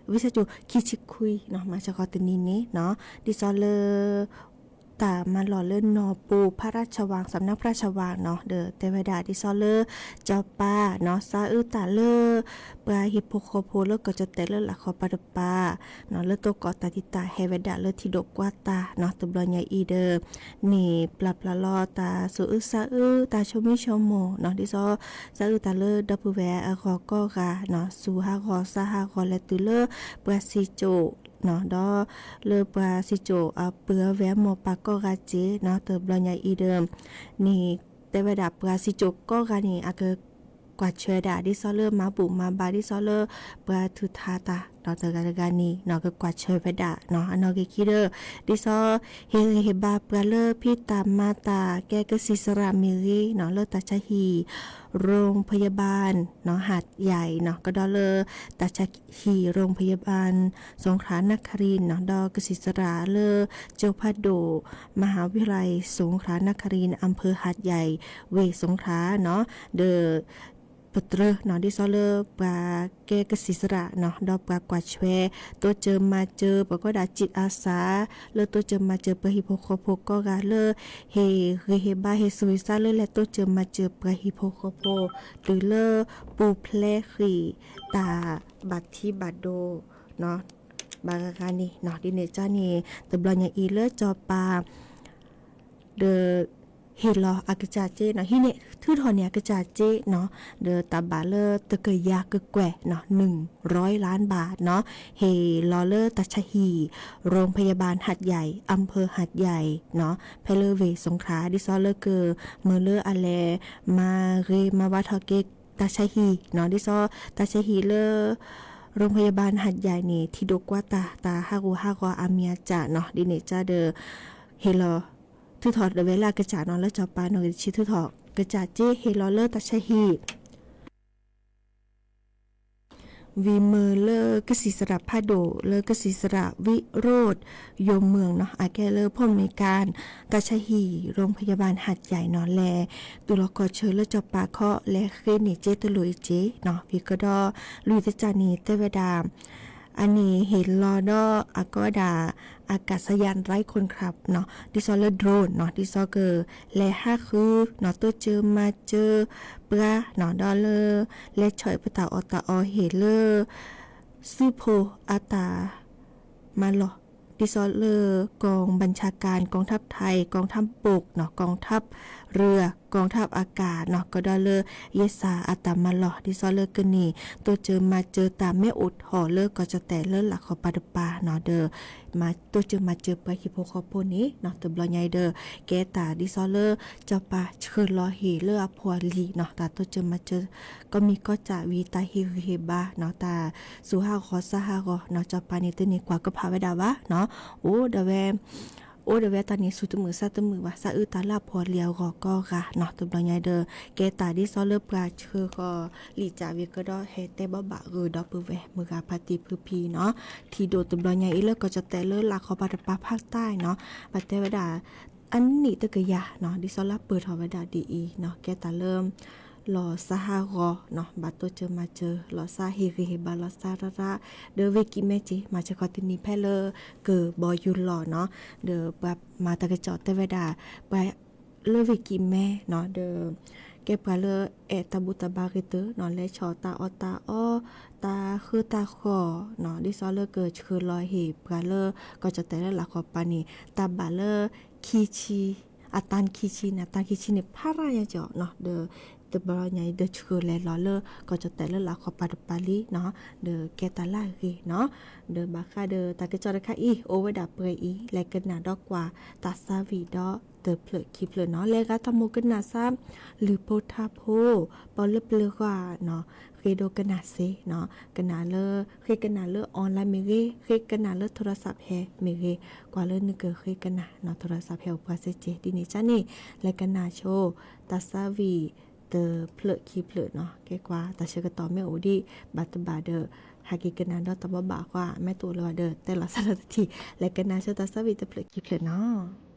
ဝံသးစူၤ ခံဆံခွံနီၤ, မဟါဆၢဃီတနံၤန့ၣ်နီၤ, ဒ်သိးလၢ တၢ်မၤလီၢ်လၢနီၢ်ပူၤ ဖရၣ်ဆဝၣ် စၣ်နၢဖရၣ်ဆဝၣ်နီၤ, ဒီးတဲဝဲဒၣ်ဒ်သိးလၢ စီၤပၤနီၤ စးအၢတၢ်လၢ ပှၤဟံၣ်ဖိဃီဖိလၢကီၢ်ကၠီၣ်တဲာ်လၢလၢ်ခီပၤတပၤ နီၤ လၢတိၢ်ကီၢ်တၢ်တံာ်တာ်ဟဲဝဲဒၣ်လၢထံဒိၣ်ကွၢ်တၢ်နီၤ, တဘျီညါအံၤဒီး န့ၣ်ပျၢ်ပျၢ်လီၤတၢ်ဆိၣ်အၢစးအၢ တၢ်ဆိမိၣ်ဆိကမိၣ်နီၤ, ဒ်သိး စးအၢတၢ်လၢဒီပုၢ်ဝဲၢ်အဂီၢ်ကိးဂၤနီၤ, စူၤဟးဂီၤစးဟးဂီၤလဲၤတုၤလၢ ပှၤစံၣ်စိၣ်နီၤ, ဒီးလၢပှၤစံၣ်စိၣ်အပုၢ်အဝဲၢ်အမိၢ်ပၢ်ကိးဂၤစ့ၢ်နီၤ, တဘျီညါအံၤဒီး န့ၣ်တဲဝဲဒၣ်ပှၤစံၣ်စိၣ်ကိးဂၤန့ၣ် အကကွၢ်ဆၢဒၣ် ဒ်သိးလၢမၤဘူၣ်မၤဘါ ဒ်သိးလၢပှၤထုးထါတၢ်နီၤ, တဂၤတဂၤန့ၣ်နီၤ ကကွၢ်ဆၢဝဲဒၣ်နီၤ, အနီၢ်ဂ့ၤခံဒီး ဒ်သိး ဟ့ၣ်ဂံၢ်ဟ့ၣ်ဘါပှၤလၢဖံးတၢ်မၤတၢ်ကဲကသံၣ်သရၣ်မ့ၢ်ဂ့ၤနီၤ, လၢတၢ်ဆါဟံၣ် ရိၣ်ဖယၤဘၣ်နီၤ ဟးယဲၢ်နီၤ, ကဒီးလၢ တၢ်ဆါဟံၣ် ရိၣ်ဖယၤဘၣ် စူၤခရၣ်နၣ်ခရံၣ်နီၤ, ဒီးကသံၣ်သရၣ်လၢ ကၠိဖးဒိၣ် မဟၤဝံၤဟယလံ စူၤခရၣ်နၣ်ခရံၣ် အၣ်ဖၢၣ်ဟးယဲၢ် ဝ့ၢ်စူၤခရၣ်နီၤ, ဒီး ပတြၢၤနီၤ, ဒ်သိးလၢပှၤကဲကသံၣ်သရၣ်နီၤ, ဒီးပှၤကွၢ်ထွဲ တိစၢၤမၤစၢၤ ပှၤကိးဒၣ်စံးအါစး လၢတိစၢၤမၤစၢၤပှၤဟံၣ်ဖိဃီဖိကိးဂၤလၢ ဟ့ၣ်ဂံၢ်ဟ့ၣ်ဘါ ဟ့ၣ်ဆူးဟ့ၣ်ဆါလၢလဲၤတိစၢၤမၤစၢၤပှၤဟံၣ်ဖိဃီဖိ တုၤလၢပူၤဖျဲးဃံးတၢ်ဘၣ်ထံးဘၣ်ဒိနီၤ, ဘၣ်ဂၤဂၤန့ၣ်နီၤ, ဒ်န့ၣ်ကါန့ၣ် တဘျီညါအံၤလၢစီၤပၤ ဒီး ဟ့ၣ်လီၤအကစၢ်စ့နီၤ, ဟံးန့ၢ်ထုးထီၣ်န့ၢ်အကစၢ်စ့နီၤ, ဒီးတၢ်ဘၣ်လၢတကယၤကကွဲၢ်နီၤ နုၣ်ရီလၢဘၣ်နီၤ, ဟ့ၣ်လီၤလၢတၢ်ဆါဟံၣ် ရိၣ်ဖယၤဘၣ်ဟးယဲၢ် အၣ်ဖၢၣ်ဟးယဲၢ်နီၤ, ဖဲလၢဝ့ၢ်စူၤခရၣ် ဒ်သိးလၢကမၢလၢအလဲၤမၤဂ့ၤမၤဘါထီၣ်က့ၤတၢ်ဆါဟံၣ်နီၤ, ဒ်သိးတၢ်ဆါဟံၣ်လၢ ရိၣ်ဖယၤဘၣ်ဟးယဲၢ်န့ၣ် ထံဒိၣ်ကွၢ်တၢ် တၢ်ဟးဂူာ်ဟးဂီၤအါမံၤအါစှၤနီၤ, ဒ်န့ၣ်ကါဒီး ဟ့ၣ်လီၤ ထုးထီၣ်ဒၣ်ဝဲလၢအကစၢ်နီၤ, လၢစီၤပၤနီၣ်ဂံၢ်တဆံထုးထီၣ် ကစၢ်စ့ဟ့ၣ်လီၤလၢတၢ်ဆါဟံၣ် ဝံၤမၢလၢကသံၣ်သရၣ်ဖးဒိၣ် လၢကသံၣ်သရၣ်ဝံရိၣ် ယိၤမၢၢ်နီၤ အကဲလၢဖီၣ်မ့ၢ်ကၣ် တၢ်ဆါဟံၣ် ရိၣ်ဖယၤဘၣ်ဟးယဲၢ်နီၤ လဲၤတုၤလီၤခီဆၢလၢစီၤပၤခီ လဲၤဃ့န့ၢ်စ့တလိၣ်အံၤစ့နီၤ, ဝံၤကဒီး လွံၢ်သကၢ်န့ၣ် တဲဝဲဒၣ် အန့ၣ်ဟ့ၣ်လီၤဒီးအကီဒၣ် အကစၢ်ယၣ်ရၢၣ်ခိၣ်ခရၣ်နီၤ ဒ်သိးလၢ drone နီၤ ဒ်သိးကလဲၤဟးဃုနီၤ တိစၢၤမၤစၢၤပှၤနီၤ ဒီးလၢ လဲၤဆီၣ်အံၤပတၢ်အီၣ်တၢ်အီဟ့ၣ်လၢ သုးဖိအတၢ်မၤလီၢ် ဒ်သိးလၢ กองบัญชาการกองทัพไทย กองทัพบกနီၤ กองทัพเรือ กองทัพอากาศနီၤ ကဒီးလၢ ယဲၢ်စၢ်အတၢ်မၤလီၢ် ဒ်သိးလၢကန့ၢ် တိစၢၤမၤစၢၤတၢ်မ့ၢ်အိၣ်ထီၣ်လၢကီၢ်ကၠီၣ်တဲၣ်လၢလၢ်ခီပၤတပၤနီၤ ဒီး တိစၢၤမၤစၢၤပှၤဟံၣ်ဖိဃီဖိန့ၣ်နီၤ တဘျီညါအံၤဒီး ကဲတၢ်ဒ်သိးလၢ စီၤပၤဆှၢလီၤဟ့ၣ်လၢအဖိအလံၤနီၤ တၢ်တိစၢၤမၤစၢၤ ကီၢ်မံၤကီၢ်စဲၣ်ဝံၤ တၢ်ဟ့ၣ်ဂံၢ်ဟ့ၣ်ဘါနီၤ တၢ်စူၤဟးဂီၤစးဟးဂီၤနီၤ စီၤပၤန့ၣ် တန့ၢ်ကွၢ်ကဖးဝဲဒၣ်ဘၣ်နီၤ အိၣ်ဒီးဝဲ အိၣ်ဒီးဝဲတၢ်န့ၣ် ဆူၣ်တမုာ်သးတမုာ်ဘၣ် စးအၢတၢ်လၢအဖိအလံၤအဂီၢ်ကိးဂၤနီၤ တဘျီညါအံၤဒီး ကဲတၢ်ဒ်သိးလၢပှၤဆှၢဃီၤလံာ်စၢ်ဝံၤကဒီး ဟဲတဲဘၣ်ဘၣ်ဂ့ၤဒီပုၢ်ဝဲၢ်မုၢ်ဂၤဖါတံၢ်ဖုဖံနီၤ ထံၣ်ဒိၣ်တဘျီညါအံၤလၢကီၢ်ကၠီၣ်တဲၣ်လၢလၢ်ခီပၤတပၤဖးတၢ်နီၤ ဘၣ်တဲဝဲဒၣ် အနံၣ်တကယၤနီၤ ဒ်သိးလၢပၢၢ်ထီၣ်ဝဲဒၣ်ဒ်အံၤနီၤ ကဲတၢ်လၢ လီၤစးဟးဂီၤနီၤ ဘၣ်တိစၢၤမၤစၢၤ လီၤစးဟ့ၣ်ဂံၢ်ဟ့ၣ်ဘါ လီၤစးရၢ်ရၢ် ဒီးဝ့ၢ်ကံၣ်မဲက့ၤ မၤစၢၤခီတနံၤဖဲလၢ ကဘီယူၤလီၤနီၤ ဒီးပှၤမၤတၢ်ကစီၣ်တဲဝဲဒၣ် ပှၤလၢဝ့ၢ်ကံၣ်မဲနီၤ ဒီး ကဲပှၤလၢအဲၣ်တၢ်ဘူၣ်တၢ်ဘါဂ့ၤတၢၢ်နီၤ လဲၤဆီၣ်တၢ်အီၣ်တၢ်အီ တၢ်ဃၢတၢ်ဃီၤနီၤ ဒ်သိးလၢကဆှၢလီၤဟ့ၣ်ပှၤလၢ ကီၢ်ကၠီၣ်တဲၣ်လၢလၢ်ခီပၤန့ၣ် တၢ်ဘၣ်လၢ ခံဆံ အတၢ်ခံဆံန့ၣ် အတၢ်ခံဆံန့ၣ် ဖးရၣ်ညါကီးနီၤ ဒီး တဘျီညါအံၤ ဒုးဆှၢလဲၤလီၤလၢ ကီၢ်ကၠီၣ်တဲာ်လၢလၢ်ခီပၤတပၤလံနီၤ, ဒီးကဲတၢ်လၢအဂ့ၤနီၤ, ဒီးဘၣ်ဃးဒီးတၢ်ကစီၣ်တခါအံၤ အိၣ်ဝဲဒၣ်ပှဲၤအံၤ လဲၤကနၣ်ဒီးကွၢ်တၢ်သးဝံၣ်ဒီးတဖျၢၣ်ခံဖျၢၣ်နီၤ, လဲၤဂၤတၢ်မိၣ်ကနၣ်ဆါ လုၢ်ဖိထါဖိ ပှၤလၢပျၢၤဂီၢ်နီၤ, ဃ့ဒိကနၣ်စ့နီၤ, ကနၣ်လၢ ဃ့ကနၣ်လၢ online မ့ၢ်ဂ့ၤ, ဃ့ကနၣ်လၢ โทรศัพท์ ဟဲမ့ၢ်ဂ့ၤ, ကွၢ်လၢနကဃ့ကနၣ်နီၤ, โทรศัพท์ ဟဲအိၣ်ပှၤစ့ၢ်ကီး ဒ်န့ၣ်ကန့ၣ် လဲၤကနၣ်ဆိ တၢ်သးဝံၣ်တဖျၢၣ်ခံဖျၢၣ်နီၤ, ကဲကွၢ် တၢ်ဆၢကတီၢ်မ့ၢ်အိၣ်ဒံး ဘၣ်တဘၣ်ဒီး ဟဲက့ၤကနၣ်ဒီးတၢ်ဘိးဘၣ်အဃိ မ့ၢ်တအိၣ်လၢၤဘၣ်ဒီး တဲလီၤစၢၤလီၤတထံၣ်, လဲၤကနၣ်ဆိတၢ်သးဝံၣ်တဖျၢၣ်ခံဖျၢၣ်နီၤ.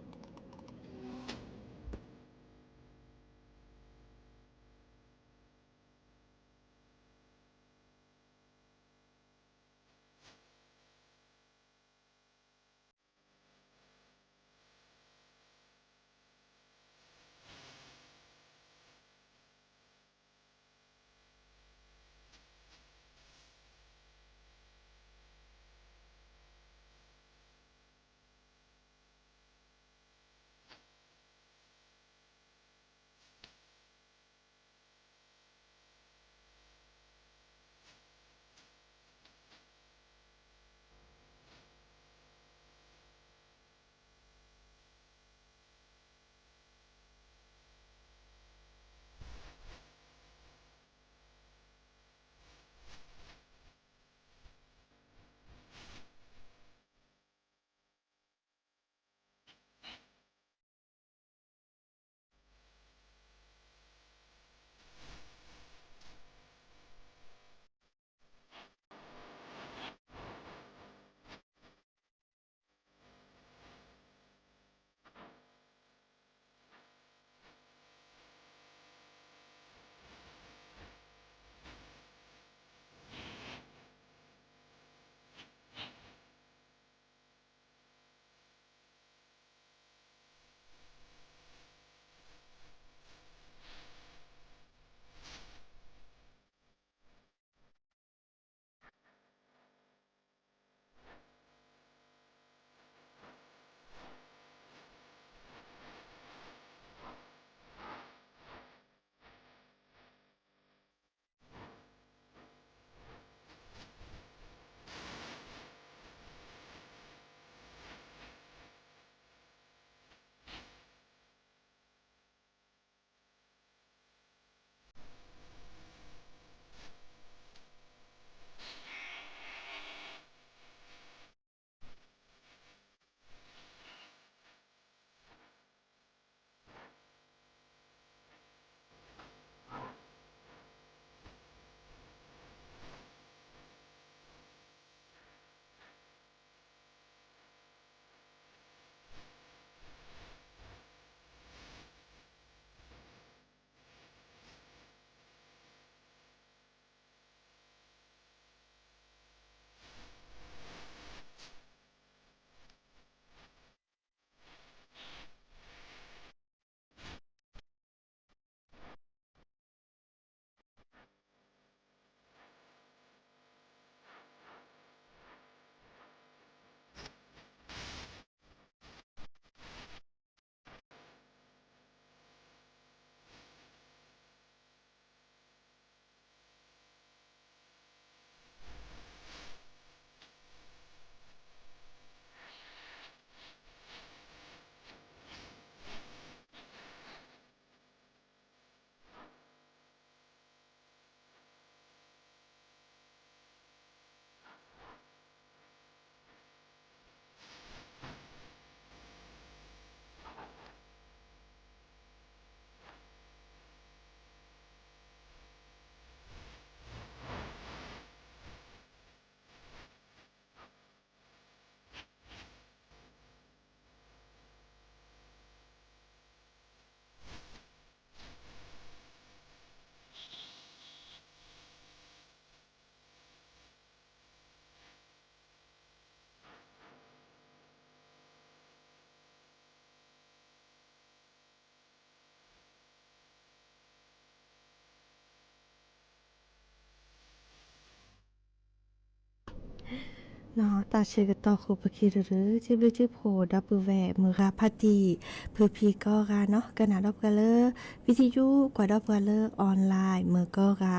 တၢ်ဆၢကတီၢ်ဃိပခံတရူး စံးဘျုးစံးဖှိၣ်ဒီပုၢ်ဝဲၢ်မုၢ်ဂၤဖါတံၢ် ဖုဖံကိးဂၤနီၤ ကနၣ်ဒီပုၢ်ဝဲၢ်လၢ video ကွၢ်ဒီပုၢ်ဝဲၢ်လၢ online မုၢ်ကိးဂၤ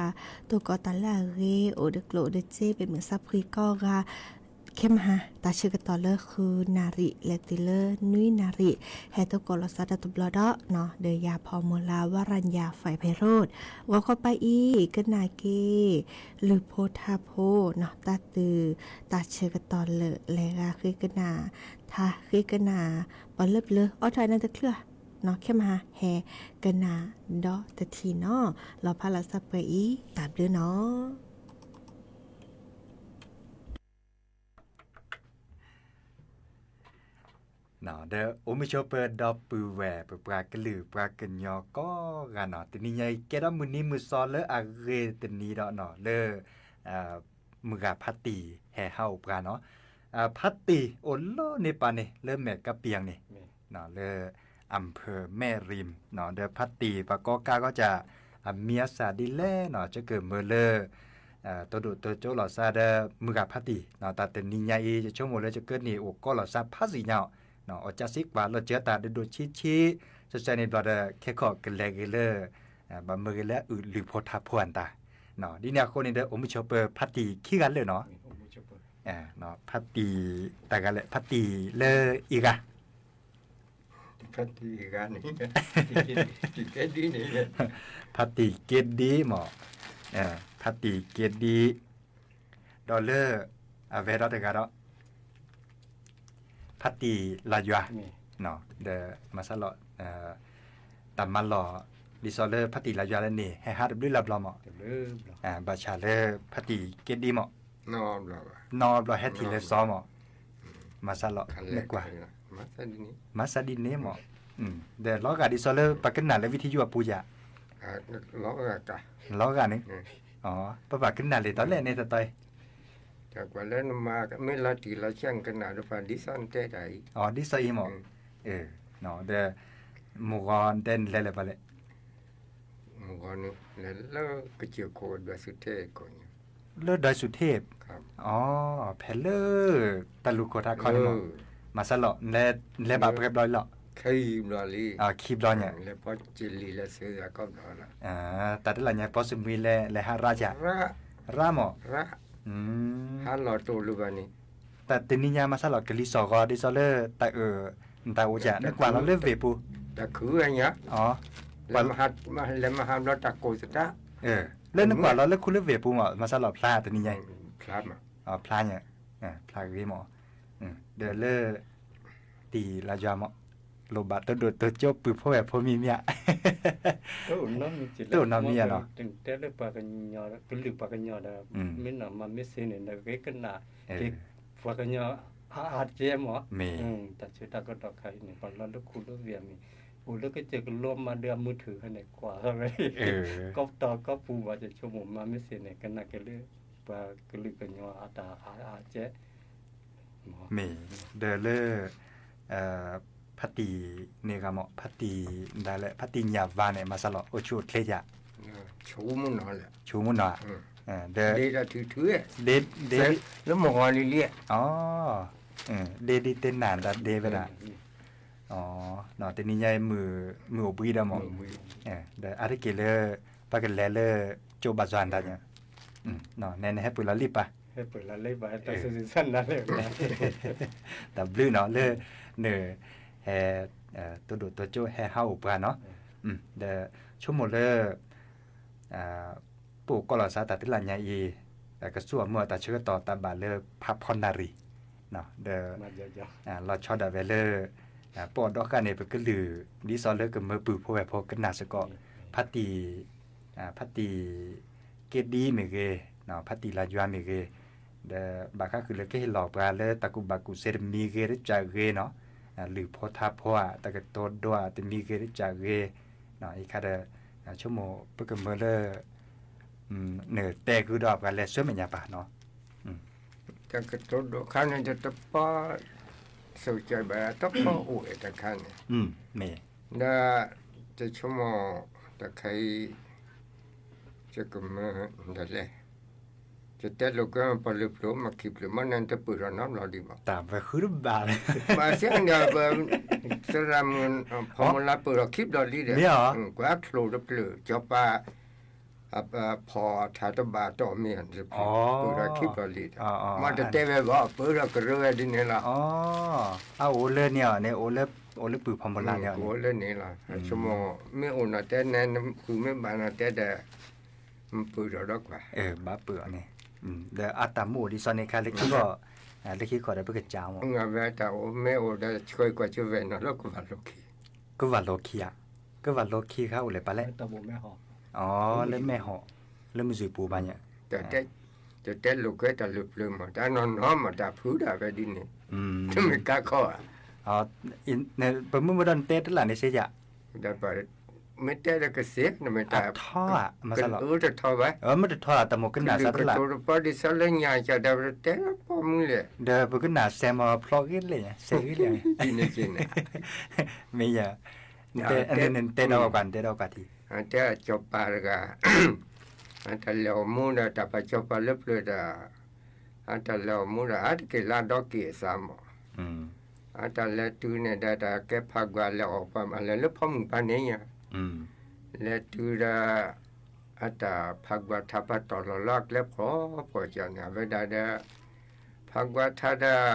တိၢ်ကီးတၢ်လၢအဂ့ၤ အိၣ်ဒီးကျိၣ်ဒီးစ့ ပမုၢ်ဆါဖှံကိးဂၤ ခဲမဟါ တၢ်ဆၢကတီၢ်လၢဃုနၣ်ရံၣ် လဲၤတုၤလၢနွံနၣ်ရံၣ် ဟဲတိၢ်ကီးလီၤစၢ်တၢ်တဘျီဒီး ဒီးယၤဖီမုၢ်လၢ် ဝရၣ်ညါ ဖဲးရူး ဂီၤခီပၤအံၤ ကနၣ်က့ၤ လုၢ်ဖိထါဖိနီၤ တၢ်တုၤ တၢ်ဆၢကတီၢ်လၢာ် လဲၤဂၤဃ့ကနၣ် ထါဃ့ကနၣ် ပှၤလၢပျၢၤ အိးထီၣ်နတချုး နီၤ ခဲမဟါ ဟဲကနၣ်ဒီးတထံၣ်နီၤ လီၤဖးလီၤစၢ်ပှဲၤအံၤ တၢ်ဘျုးနီၤ. ဒီးအိၣ်မုာ်ဆိးပၢၤဒီပုၢ်ဝဲၢ် ပပှၤကလုာ်ပှၤကညီကိးဂၤနီၤ တနံၤညါအံၤ ကဲထီၣ်မုၢ်နံၤမုၢ်သီလၢအဂ့ၤတနံၤဒီးနီၤ လၢ မုၢ်ဂၤဖါတံၢ်ဟဲဟးအိၣ်ပှၤနီၤ ဖါတံၢ်အိၣ်လၢန့ၣ်ပၤန့ၣ် လၢမဲာ်ကပံၤန့ၣ် လၢ အၣ်ဖၢၣ်မဲၣ်ရံၣ် ဒီးဖါတံၢ်ပှၤကိးကါဂီၢ်စ့ၢ် အမံၤအသၣ်ဒ်လဲၣ်နီၤ ယကမၢလၢ တိၢ်ဒိၣ်တိၢ်ကၠိလီၤစၢ်ဒီး မုၢ်ဂၤဖါတံၢ် တၢ်တနံၤညါအံၤ ယဆိကမိၣ်လၢယကန့ၢ်အိၣ်ကီးလီၤစၢ်ဖးစံၣ်ညါအီၤ အီၣ်ကၢ်စ့ကွၢ်လီၤစၢၤတၢ်ဒိၣ်ဒိၣ်ဆံးဆံး စဲးစဲးန့ၣ်ဘျီဒီး ခဲခီၣ်ကလဲၤဂ့ၤလၢ ဘၣ်မၢဂ့ၤလၢအုၣ်လုၢ်ဖိထါဖိအတၢ် ဒ်န့ၣ်အဃိန့ၣ်ဒီး အိၣ်မုာ်ဆိးပၢၤဖါတံၢ်ခံဂၤလၢာ်နီၤ ဖါတံၢ်တဂၤလဲၣ် ဖါတံၢ်လၢအံၤဂၤ ဖါတံၢ်က့ၤဒ်န့ၣ် ဖါတံၢ်က့ၤဒ်မး ဖါတံၢ်က့ၤဒ် ဒီးလၢ အဝဲဒီးတဂၤဒီး ဖါတံၢ်လါယွၤ ဒီးမၤစၢ်လီၤ တၢ်မၤလီၢ် ဒ်သိးလၢဖါတံၢ်လါယွၤလၢန့ၣ် ဟဲဟးတဘျုးလၢဘျီမး ဘၣ်ဆၣ်လၢဖါတံၢ်က့ၤဒ်မး နီဘျီဟဲထံၣ်လၢစီမး မၤစၢ်လီၤ နကွၢ် မၤစၢ်ဒ်န့ၣ်မး ဒီးလီၤဂာ်ဒ်သိးလၢပှၤကနၣ်လၢ ဝံထံယိၣ် အပူၤယၤ လီၤဂာ်န့ၣ် ပဘၣ်ကနၣ်လံတၢ်လဲၣ်န့ၣ်တတီၤ ကွၢ်လၢနမၤမ့ၢ်လီၤတံၢ်လီၤဆဲး နကနၣ်ဒီးပှၤဒ်သိးနတဲတၢ်အံၤ အီၤဒ်သိးအံၤမး ဒီး မုၢ်ဂီၤတဲနလဲၤလၢၤဘၣ်လဲၣ် မုၢ်ဂီၤန့ၣ် လဲၤလၢကစၢၢ်ခိၣ်ဒွဲၣ်စူၤထ့ၣ်ကိးညါ လၢဒွဲၣ်စူၤထ့ၣ် အီၤ ဖဲလၢ တၢ်လူၢ်ခိၣ်ထးခီန့ၣ်မး မၤစၢ်လီၤ လဲၤဘၣ်ပှဲၤဘျီလီၤ ခံဘျီလံ ခံဘျီညါ လဲၤဖီစလံၤလၢစ့ၢ်ကီးဘျီလီၤ တၢ်တလၢ်ညါ ပီစမံၤလဲၤ လဲၤဟးရၣ်ယၤ ရၣ်မး ဟးလီၤတိၢ်လၢၤဘၣ်န့ၣ် တၢ်တနံၤညါမၤစၢ်လီၤ ကလံၤစိးဂီၤ ဒ်သိးလၢတၢ်အၢၣ် နတၢ်အိၣ်ကၢ် နကွၢ်လီၤလၢဝ့ၢ်ပူၤ တၢ်ခုဝဲညါ လဲၤမဟါဘျီတၢ်ကိၢ်သတး လၢနကွၢ်လီၤလၢခူလၢဝ့ၢ်ပူၤမး မၤစၢ်လီၤဖျါတနံၤညါအံၤ ဖျါ ဖျါညါ ဖျါဂ့ၤမး ဒီးလၢ တံၢ်လါယွၤမး လိၣ်ဘၣ်တိၢ်ဒိၣ်တိၢ်ကၠိပုၢ်ဖိဝဲၢ်ဖိမံၤမံၤဧါ တအိၣ်နီတမံၤဧါနီၤ တဲလၢပှၤကညီ ကလုာ်ပှၤကညီဒီး မ့ၢ်နမၤမ့ၢ်စ့န့ၣ် နဂ့ၤကနၣ် က့ၤပှၤကညီအါအါကဲမး မ့ၢ် တၢ်ဆၢတၢ်ကတီၢ်ခါအံၤန့ၣ် ပှၤလီၤလၢခူလၢဝ့ၢ်အမံၤ အိၣ်လၢကစၢၢ်ကလိမၤဒၢအမုၢ်ထုၣ်ဖဲန့ၣ် ကွၢ်ဝဲ ကီၢ်ပတီၢ်ကီၢ်ပူၤဘၣ် ယဆိကမိၣ်မၤမ့ၢ်စ့န့ၣ် ကနၣ်က့ၤလၢ ပှၤကလုာ်ကညီအတၢ်အါအါကဲ မ့ၢ် ဒီးလၢ ဖါတံၢ်န့ၣ်ဂ့ၤမး ဖါတံၢ်ဒၣ်လဲာ် ဖါတံၢ်ညၣ်ဝါန့ၣ် မၤစၢ်လီၤ အိၣ်ဆူၣ်အိၣ်ချ့ယၤ ဆူၣ်မုၢ်နီၤ ဆူၣ်မုၢ်နီၤ ဒီး ဒ့ဒၣ်ထုထု ဒ့ ဒ့ လၢမုၢ်ဂီၤလံလံ ဒ့ဒ်တဲနၤဒၣ်ဒ့ဝဲဒၣ် တနံၤညါအံၤ မုၢ်အိၣ်ဘှံးဒီးမး ဒီးအါတက့ၢ်လၢ ပကလဲၤလၢ ကၠိဘၣ်စွါဒၣ်ညါ နဲနဟဲပှ့ၤလီၤလံပၢ် တၢ်ဘျုးနီၤလၢ န ဟဲ တိၢ်ဒိၣ်တိၢ်ကၠိဟဲဟးအိၣ်ပှၤနီၤ ဒီး ဆိကမိၣ်လၢ ပအိၣ်ကီးလီၤစၢ်တၢ်တလၢ်ညါအံၤ ကစူၢ်အမုၢ်အတၢ်ဆၢကတီၢ်တၢ်ဘၣ်လၢဖးဖီနၣ်ရံၣ် ဒီး လီၤဆီဒၣ်ဝဲလၢ ပအိၣ်ဒီးဃၣ်န့ၣ် ပကလုာ် ဒ်သိးလၢကမၢပုၢ်ဖိဝဲၢ်ဖိကနၣ်စ့ၢ်ကီး ဖါတံၢ် ဖါတံၢ် က့ဒံမ့ၢ်ဂ့ၤ ဖါတံၢ်လါယွၤမ့ၢ်ဂ့ၤ ဒီးဘၣ်ဃးဃုာ်လၢကဟ့ၣ်လီၤပှၤလၢတၢ်ကူၣ်ဘၣ်ကူၣ်သ့တမံၤဂ့ၤတကးဂ့ၤနီၤ လုၢ်ဖိထါဖိဧါ တၢ်ကတိၤဒိဧါ တမံၤဂ့ၤတကးဂ့ၤ အံၤခါဒီး ဆိကမိၣ် ပကမၢလၢ နတဲဃုာ်ဒီးပှၤလဲၤဆှၢမဲာ်ညါပၢ်နီၤ တၢ်ကတိၤဒိခါန့ၣ် တပီ ဆိကဘၣ်တပီအိၣ်အဲၣ်တခါန့ၣ် မ့ၢ် ဒီး တဆိကမိၣ် တခါအံၤ ယကမၢဒ်လဲၣ် ယတဲလိာ်ကွဲမ့ၢ်ပှၤလုၢ်ပျိၢ်မ့ၢ်ခံဖျၢၣ်မ့ၢ်န့ၣ် တပၢၢ်ထီၣ်နီတဘျီဒံးဘၣ်. တၢ်ဝဲဃုတဘၣ်လၢ ဘၣ်စ့ၢ်န့ၣ် သရၣ်မုၣ် ဖီမူလၢပၢၢ်ထီၣ်ခံဘျီလံဒီး ကွၢ်ချိၣ်တဖျၢၣ် ကၠီၤပၤ ဖီထါတဘၣ်တီၢ်မ့ၢ် ပၢၢ်ထီၣ်ခံဘျီလံဒီး မ့ၢ်တတဲဝဲဘၣ် ပၢၢ်ထီၣ်ကရၢဝဲဒ်န့ၣ်လီၤ. အအိၣ်လၢန့ၣ်အီၤန့ၣ် အိၣ်လၢပုၢ်ဖီမူလၢန့ၣ်အီၤန့ၣ် အိၣ်လၢန့ၣ်လီၤ. ဆိကမိၣ် မ့ၢ်အိၣ်နီၢ်တဲနဲ နဃုမ့ၢ်ဘၣ်နီၢ်တဲဒီး ပၢၢ်ထီၣ်ဒီးကွၢ် ဘၣ်ပၢၢ်အီၤန့ၣ် ဒီးအတၢ်မူအိၣ်ဒ်သိးန့ၣ်ခါလၢခံခီ လၢခံခီဒီးပကစၢ်မ့ၢ် ဝဲတၢ်အိၣ်မ့ၢ်အိၣ်ဒီးဆှၢကွၢ်ကၠိဝဲနီၢ်လၢကဝၢ်လီၢ်ခံ ကဝၢ်လီၢ်ခံဧါ ကဝၢ်လီၢ်ခံခါအိၣ်လၢပၢ်လဲၣ် အလၢမဲၢ်ဟီၣ် လၢမုၢ်စူၤပူၤဘၣ်ညါ တတဲလိာ်ကွဲတၢ်လုၢ်ပျိၢ်မ့ၢ် တၢ်နီၢ်နီၢ်မ့ၢ်တၢ်ဖုးဒၣ်ဝဲဒ်န့ၣ် တမ့ၢ်ကါခီဧါ ပမုၢ်မ့ၢ်ဒီးနတဲတလၢ်န့ၣ်စ့ယၤ မ့ၢ်တဲဒီးကစ့ နမ့ၢ်တၢ်ထီဧါ မ့ၢ်တထီဘၣ် မ့ၢ်တထီဧါ တမိၢ်ကနၣ်စးတလၢ် ကတိၤတပီဒ်သိးလၢညါကဒီးတဲပီမုၢ်လဲၣ် ဒီးပကနၣ်စဲမ့ၢ်ဖျီဂ့ၤလဲၣ် စဲဂ့ၤလဲၣ် မ့ၢ်ယၤ နတဲ နတဲဒီးကွၢ်နတဲဒီးကွၢ်ထံ တဲကၠီၤပၤတဂၤ အတၢ်လဲၤအီၤမူဒီး တၢ်ပာ်ကၠီၤပၤလၢပျၢၤဒီး အတၢ်လဲၤအီၤမူဒီး အတက့ၢ်လၢအဒီက့ၢ်အသးမး အတၢ်လဲၤတုၤန့ၣ်ဒီး တၢ်ကဲဖးကွၢ်လဲၤအီၣ်ပှၤမး လဲၤလၢဖီမုၢ်ပၤန့ၣ်ညါ လဲၤတုၤဒီး အတၢ်ဖးကွၢ်ထါပာ်တီၢ်လီၤလၢအကျဲဖျိဖျိကန့ၣ် အဝဲဒၣ်ဒီး ဖးကွၢ်ထါဒီး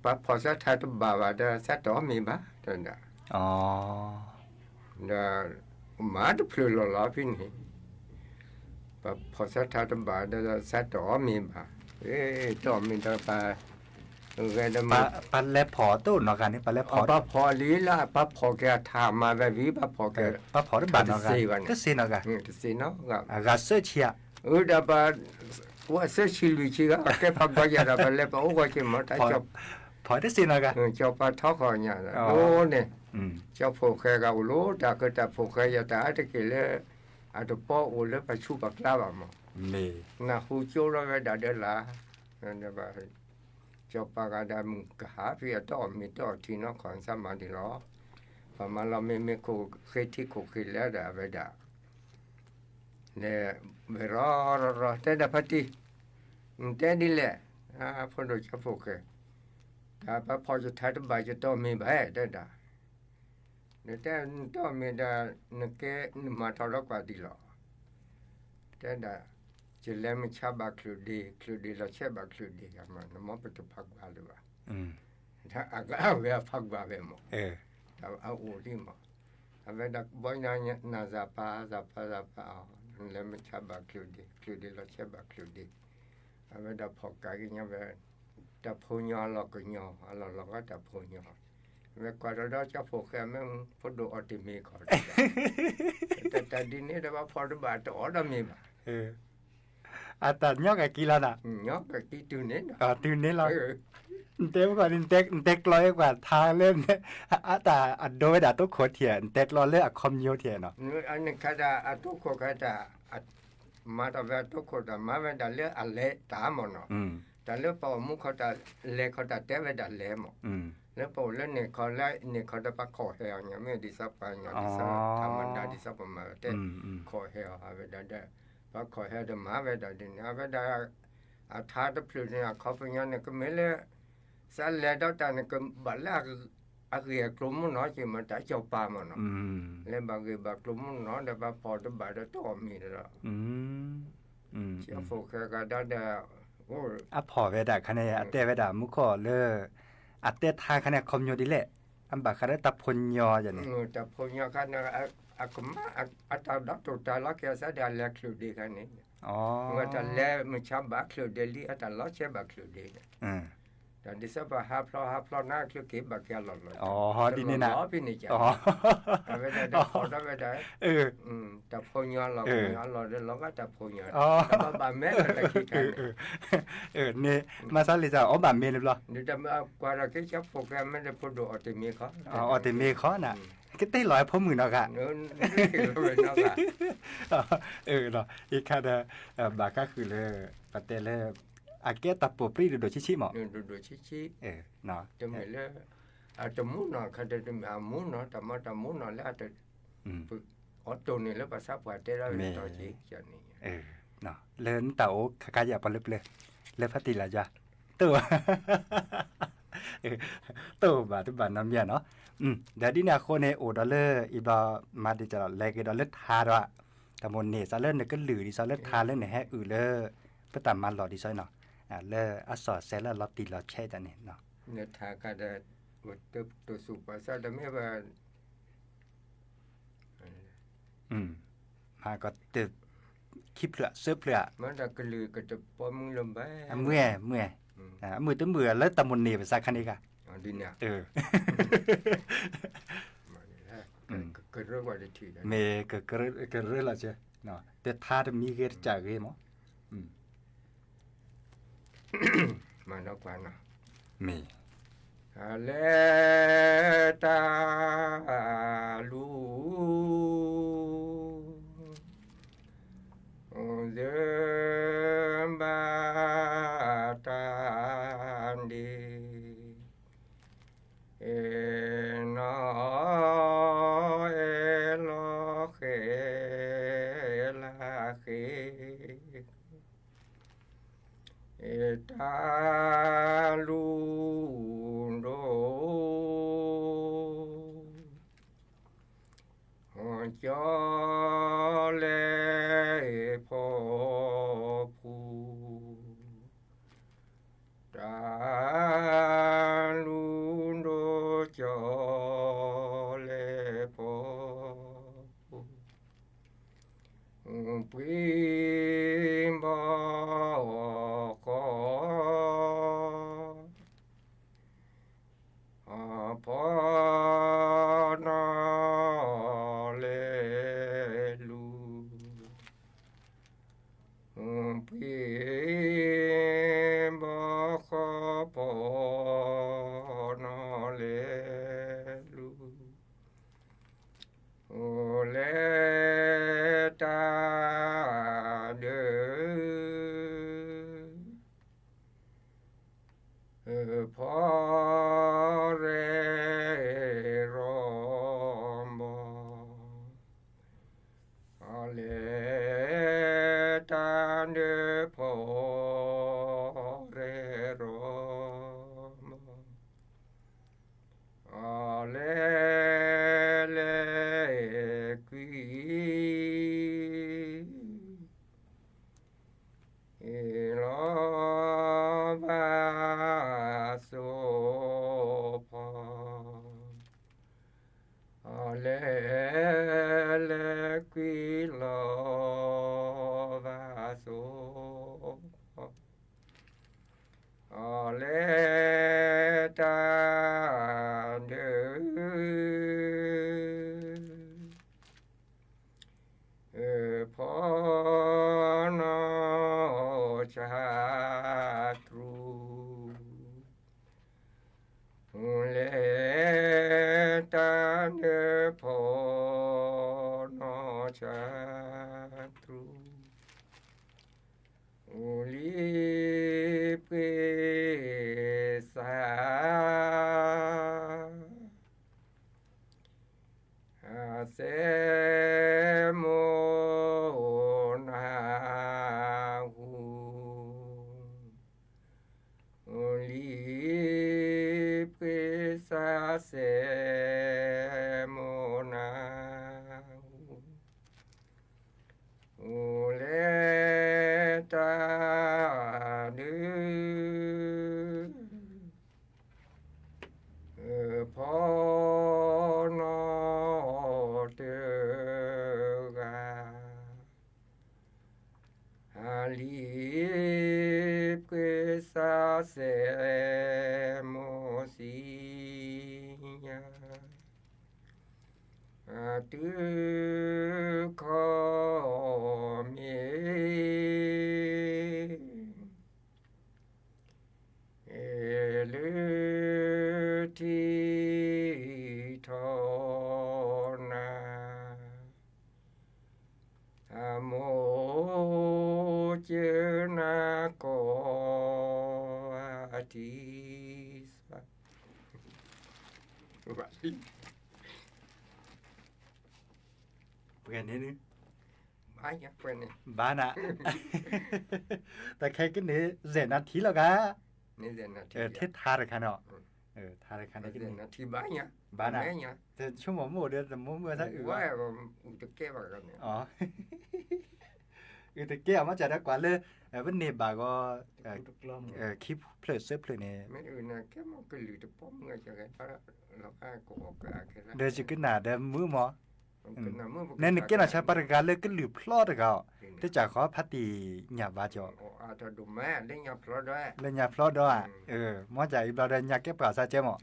ပာ်ဖီၣ်စၢထါတဘၣ်ဘၣ်ဒီး စးတအီၣ်မ့ၤဘၣ် တဲဒၣ် ဒီး မၤတဖျၢၣ်လီၤလီၤဖဲန့ၣ် ပာ်ဖီၣ်စၢထါတဘၣ်ဒီး စးတအီၣ်မ့ၤဘၣ် တအီၣ်မ့ၤဒီးပာ် ဂဲၤဒီး ပာ်လဲၤဖီၣ်တအိၣ်နီတဂၤန့ၣ် ပာ်လဲၤဖီၣ် ပာ်ဖီၣ်လံလၢ ပာ်ဖီၣ်က့ၤအထးမၤဝဲဝံၤ ပာ်ဖီၣ်က့ၤ ပာ်ဖီၣ်တဘၣ်နီတဂၤ တသ့ဘၣ်န့ၣ် တသ့နီတဂၤ အဂၤစၢဆံးဧါ အၢ ဒီးပ အိၣ်အစၢဆံးလွံၢ်ဆံဂၤ ကဲဖးကွၢ်ယၤဒီး ပလဲၤပအိၣ်ဂီၢ်က့ၤမ့ၢ်တၢ် ဖီၣ်တသ့နီတဂၤ ကၠီၤပၤထီခီၣ်ညါဒီး ဒ်န့ၣ် ကၠီဖိၣ်ဃဲဂၤအိၣ်လီၤ တၢ်ကတၢၢ်ဖိၣ်ဃဲယၤတၢ်အါတက့ၢ်လၢ အတပီအိၣ်လၢပှၤဆူးပှၤကျါဘၣ်မး နၢ်ဟူကၠိထီၣ်ဝဲဒၣ်ဒီးလၢ ကၠီၤပၤဂၤဒီးမုၢ်ကဟးဖဲအတအီၣ်မ့ၤတအီၣ်ထံနီၢ်ခီၣ် စးမၤဒ်လီၤ ပှၤမၤလီၤမ့ၤမ့ၢ်ခိၣ်ဃ့ထံခိၣ်ဃ့လဲဒီးအဝဲဒၣ် လဲၤဝဲရီရီရီ တဲဒၣ်ဖါတံၢ် နတဲဒ်လဲၣ် ဖိဒိၣ်ကၠီဖိၣ်ဃဲ တၢ်ပာ်ဖီၣ်ယထးတဘၣ်ယတအီၣ်မ့ၤဘၣ် တဲဒၣ် နတဲနတအီၣ်မ့ၤဒီး နကဲနမၤထီၣ်ဒီးကွၢ်ဒံးလီၤ တဲဒၣ် ယလဲၤမုၢ်ဆါဘၣ်ချုးဒ့ ချုးဒ့လီၤဆဲးဘၣ်ချုးဒ့ နမ့ၢ်ပတဖးကွၢ်လၢၤဘၣ် အကဝဲအဖးကွၢ်ဝဲမး အအိၣ်ဒံးမး အဝဲဒၣ်ဘီညါနၤဇာပၤ ဇာပၤ ဇာပၤအီၤ လဲၤမုၢ်ဆါဘၣ်ချုးဒ့ ချုးဒ့လီၤဆဲးဘၣ်ချုးဒ့ အဝဲဒၣ်ဖီၣ်ကးက့ၤညါဝဲ တၢ်ဖိညီအလီၢ်ကညီ အလီၢ်လီၤဂာ်တၢ်ဖိညီ ဝဲကွၢ်ထီၣ်ဒီးကၠီဖိၣ်ဃဲမ့ၢ် ဖိဒိၣ်အီၣ်တ့ၢ်မ့ၤခီၣ် တၢ်ဒ်န့ၣ်ဒီးဘၣ်ဖီၣ်တဘၣ်တအီၣ်ဒီးမ့ၤဘၣ် အတၢ်ညီကကံလီၤနၤ ညီကကံတုၤန့ၣ် တုၤန့ၣ်လီၤ နတဲမုၢ်ဂီၢ်န့ၣ် နတဲကျီအကွၢ်ထါလၢ အတၢ်အဒိဝဲဒၣ်တိခိၣ်ထံၣ် နတဲကျီလၢအခီပညီထံၣ်နီၤ နခါဒၣ်အတိခိၣ်ခါတၢ် မၤတၢ်ဝဲအတိခိၣ်တၢ် မၤဝဲဒၣ်လၢအလဲၤတၢ်မ့ၢ်နီၤ တၢ်လၢပအိၣ်မူခီတၢ်လဲၤခီတၢ်တဲဝဲဒၣ်လဲၤမ့ၢ် လၢပအိၣ်လၢန့ၣ်ခီလၢန့ၣ်ခီဒီးပှၤခိၣ်ဟဲအီၤညါ မ့ၢ်ဒ်သိးပှၤညီဒ်သိး ထးမၤဒါဒ်သိးပမၤဝဲတဲ ခိၣ်ဟဲအီၤအဝဲဒၣ်ဒီး ပှၤခိၣ်ဟဲဒီးမၤဝဲဒၣ်ဒ်န့ၣ် အဝဲဒၣ် အထါတဖျၢၣ်န့ၣ် အခီပညီန့ၣ် ကမ့ၢ်လၢ စးလဲၤဒီးတၢ်န့ၣ် ကဘၣ်လၢ အဂ့ၢ်အကျိၤမ့ၢ်နီၤ က့မ့ၢ်တၢ်ကၠီၤပၤမ့ၢ်နီၤ လၢဘၣ်ဂ့ၢ်ဘၣ်ကျိၤမ့ၢ်နီၤ ဒီးဘၣ်ဖီၣ်တဘၣ်ဒီးတအီၣ်မ့ၤဒီး ကၠီဖိၣ်ဃဲဂၤဒီး အဖီၣ်ဝဲဒၣ်ခါန့ၣ် အတဲဝဲဒၣ်မူခိၣ်လၢ အတဲထါခါန့ၣ် အခီပညီဒ်လဲၣ် အဘၣ်ဃးဒီးတၢ်ဖိညီယၤန့ၣ် တၢ်ဖိညီခါန့ၣ် အကမၤ အတၢ်ဒီးတိၢ်တၢ်လီၤက့ၤအသးဒီးအလဲၤချုးဒ့ခါန့ၣ် ဝဲတၢ်လဲၤမုၢ်ဆါဘၣ်ချုးဒ့လံ အတၢ်လီၤဆဲးဘၣ်ချုးဒ့န့ၣ် ဒီးဒ်သိးပှၤဟးဖျိဟးဖျိန့ၣ် ချုးက့ၤဘၣ်က့ၤအလီၢ်လီၤ တလီၤလီၤဖဲန့ၣ်က အဝဲဒၣ်ဒီးဖီၣ်ထီၣ်ဝဲဒၣ် တၢ်ဖိညီလီၤကညီအလီၢ်ဒီးလီၤဂာ်တၢ်ဖိညီ တဘၣ်ဘၣ်မဲလၢတၢ်ခံခါန့ၣ် န့ၣ် မၤသးလံာ်သးအီၣ်ဘၣ်မ့ၤလၢဘျီ ကွၢ်ဒီးက့ၤကၠီဖိၣ်ဃဲမ့ၢ်ဒီးဖိဒိၣ်အီၣ်တ့ၢ်မ့ၤခီ အီၣ်တ့ၢ်မ့ၤခီနၤ ကတဲလီၤဝဲဖိမုၣ်နီၤဂၤ အ့ခါဒီး ဘၣ်ဃးဃုာ်လၢ ပတဲလၢ အကဲတၢ်ပိာ်ပြံဒိၣ်ဒိၣ်ဆံးဆံးမး ဒိၣ်ဒိၣ်ဆံးဆံး တမ့ၢ်လၢ အတမူနီၤ ခါတမ့ၢ်အမူနီၤ တၢ်မၤတၢ်မူနီၤလၢ အတိၢ်န့ၣ်လၢပှၤသးပှၢ်တဲဒၣ်ဝဲန့ၣ် တီၢ်က့ၤန့ၣ် လၢနတၢ်အိၣ်ခါခါယၤပှၤလၢပျၢၤ လၢဖါတံၢ်လၢယၤ တအိၣ် တအိၣ်ဘၣ်တဘၣ်နီတမံၤနီၤ. ဒီးဒ်န့ၣ်အဃိန့ၣ် အိၣ်ဒီးလၢအံၤဘျီ မၤဒ်သိးဒီး လဲၤက့ၤဒီးလၢထါဒီး တၢ်မိၣ်န့ၢ်စးလၢနကလုၢ်ဒ်သိးလၢထါလၢနဟဲအုၣ်လၢ ပတၢ်မၤလီၢ်ဒ်သိးနီၤ လၢအစီၤစဲးလၢအလီၤတံၢ်လီၤဆဲးတၢ်န့ၣ်နီၤ နထါကဒီး တစိၢ်ပှၤစးတမ့ၢ်ဘၣ် မၤကီးတ ခံဖျၢၣ်သၢဖျၢၣ် မ့ၢ်တၢ်ကလုၢ်ကတပီမုၢ်လၢၤဘၣ် အမုၢ် အမုၢ် အမုၢ်တမုၢ်လၢတၢ်မိၣ်န့ၢ်ပစးခါန့ၣ်ဂၤ မ့ၢ်ကကရၢလီၤစဲ တထါတမံၤဂ့ၤတကးဂ့ၤမး မ့ၢ် လဲၤတၢ်လူၤ စၢဘၣ်တၢ်ဒ့ နီၢ် အဲၣ်လီၤဃဲလၢဃဲ တၢ်လူၤဒိၣ် ကၠီလဲၢ်ဖီဖူ တၢ်လူၤဒိၣ်ကၠီလဲၢ်ဖီဖူ ပှ့ၤဘီဃီ ဖီနီၣ်လဲၢ်လူၤ ပှ့ၤဘီဃီဖီနီၣ်လဲၢ်လူၤ အိၣ်လဲၤတၢ်ဒၢ ဖီရဲၣ်ရီဘီ အီၣ်လဲၤတၢ်ဒၢဖီရဲၣ်ရီဘီ အီၣ်လဲၤလဲၤကွံာ် လီၤဘၣ်စိဖီ အီၣ်လဲၤလဲၤကွံာ်လီၤဘၣ်စိဖီ အီၣ်လဲၤတၢ်ဒၢ ဖီနီၢ်ဆၣ်တြူ လဲၤတၢ်ဒၢဖီနီၢ်ဆၣ်တြူ အိၣ်လံပှ့ၤစး အစဲမိၣ်နၢ်ဟူ အိၣ်လံပှ့ၤစးစဲမိၣ်နၢ်ဟူ အိၣ်လဲၤတၢ်ဒၢ ဖီနီၣ်တဂၤ အလံပှ့ၤစးစဲမိၣ်စံညါ အတုၤခီမ့ၢ် လၢထံထီၣ်နၤ အမိၢ်ကၢနၤကိး အထံစှၤ ပှဲၤန့ၣ်န့ၣ် ဘၣ်နၤ, တၢ်ခဲကနံၣ် စဲးနၤထံလီၤဂၤ, ထဲထါတခါန့ၣ်, ထါတခါန့ၣ်ကနံၣ်, ဘၣ်နၤ, ဆိကမိၣ်မိၢ်ဒီးတမိၢ်မုၢ်သးအုး, အုးတကဲအီၤ မ့ၢ်စၢ်ဒီးကွၢ်လၢ ပန့ၢ်ဘၣ်ဂီၤ ခံဖျၢၣ်သၢဖျၢၣ်န့ၣ်, ဒီးယကနၣ်ဒီးမုာ်မး, နနကဲနီၢ်ဆါပှၤတဂၤလၢကလုာ်ဖျီတဂၤအီၤ, တစၢ်ဃီဖးတံၢ်ညၣ်ဘါကီး, လၢညၣ်ဖျီဒီးဧါ, မ့ၢ်စၢ်အံၤဘျီဒီးညၣ်ကဲပှၤစၢ်ကဲမး,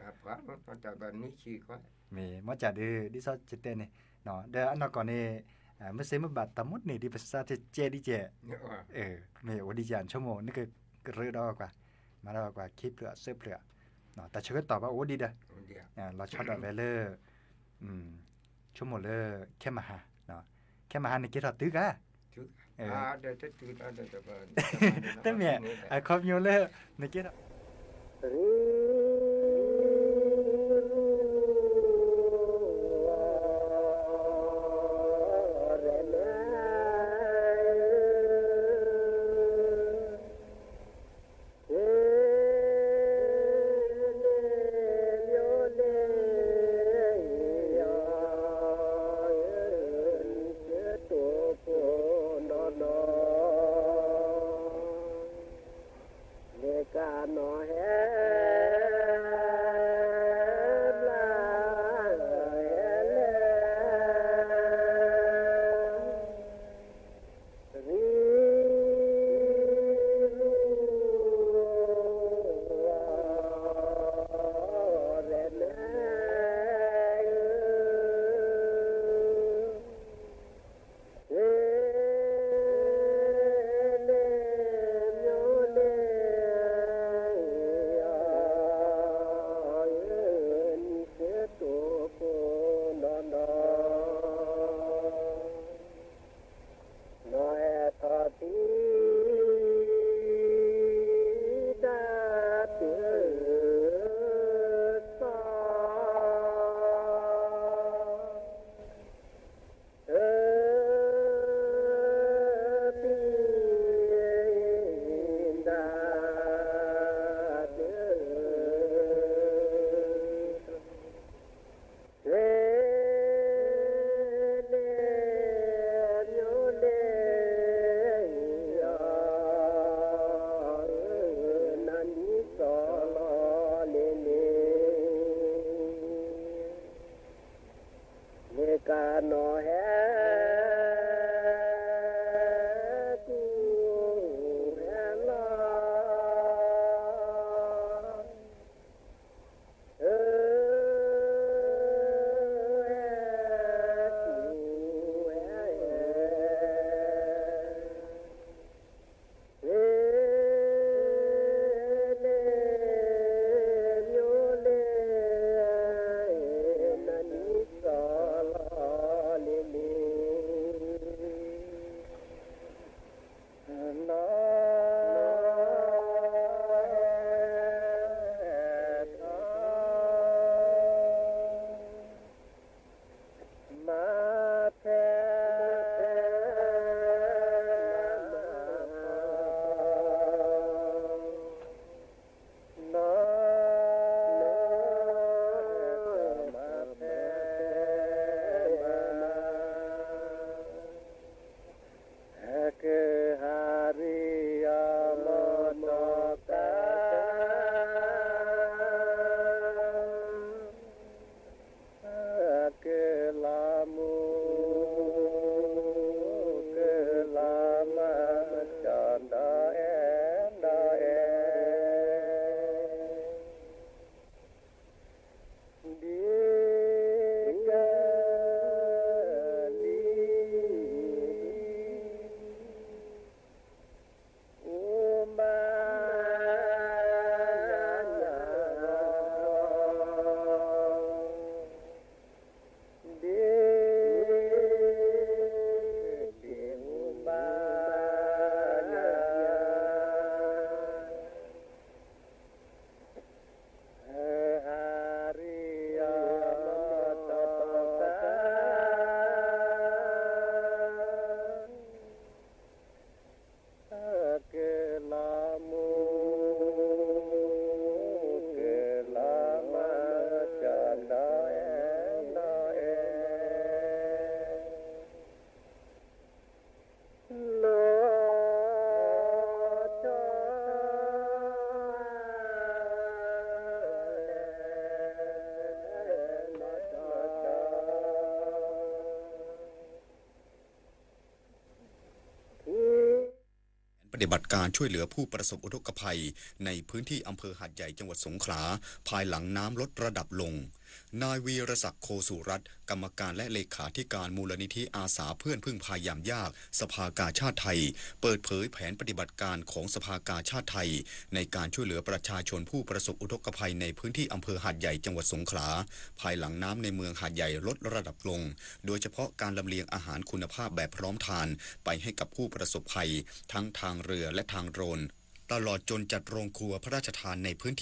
မ့ၢ်မ့ၢ်စၢ်ဒုး ဒ်သိးကတဲန့ၣ်, ဒီးအနီၢ်ကီၢ်န့ၣ် မ့ၢ်စ့မ့ၢ်ဘၣ်တၢ်မိၣ်န့ၢ်ဒ်ပစၢ်တကဲဒ်ကဲ, မ့ၢ်အိၣ်ဒ်ယဆိကမိၣ် နကရၢဒီးကွၢ်, မၤဒီးကွၢ်ခံဖျၢၣ်သၢဖျၢၣ်, တၢ်ဆၢကတီၢ်ဘၣ်အိၣ်ဒံးဒီး, လီၤဆီဒၣ်ဝဲလၢ ဆိကမိၣ်လၢ ခဲမဟါ, ခဲမဟါနကဲထီၣ်တုၤဂၤ, တမ့ၢ် အခီပညီလၢ နကဲထီၣ် ปฏิบัติการช่วยเหลือผู้ประสบอุทกภัยในพื้นที่อำเภอหาดใหญ่จังหวัดสงขลา ภายหลังน้ำลดระดับลง นายวีรศักดิ์ โคสุรัตน์ กรรมการและเลขาธิการมูลนิธิอาสาเพื่อนพึ่งพายามยากสภากาชาดไทย เปิดเผยแผนปฏิบัติการของสภากาชาดไทย ในการช่วยเหลือประชาชนผู้ประสบอุทกภัยในพื้นที่อำเภอหาดใหญ่จังหวัดสงขลา ภายหลังน้ำในเมืองหาดใหญ่ลดระดับลง โดยเฉพาะการลำเลียงอาหารคุณภาพแบบพร้อมทานไปให้กับผู้ประสบภัย ทั้งทางเรือและทางโดรน ตลอดจนจัดโรงครัวพระราชทานในพื้นที่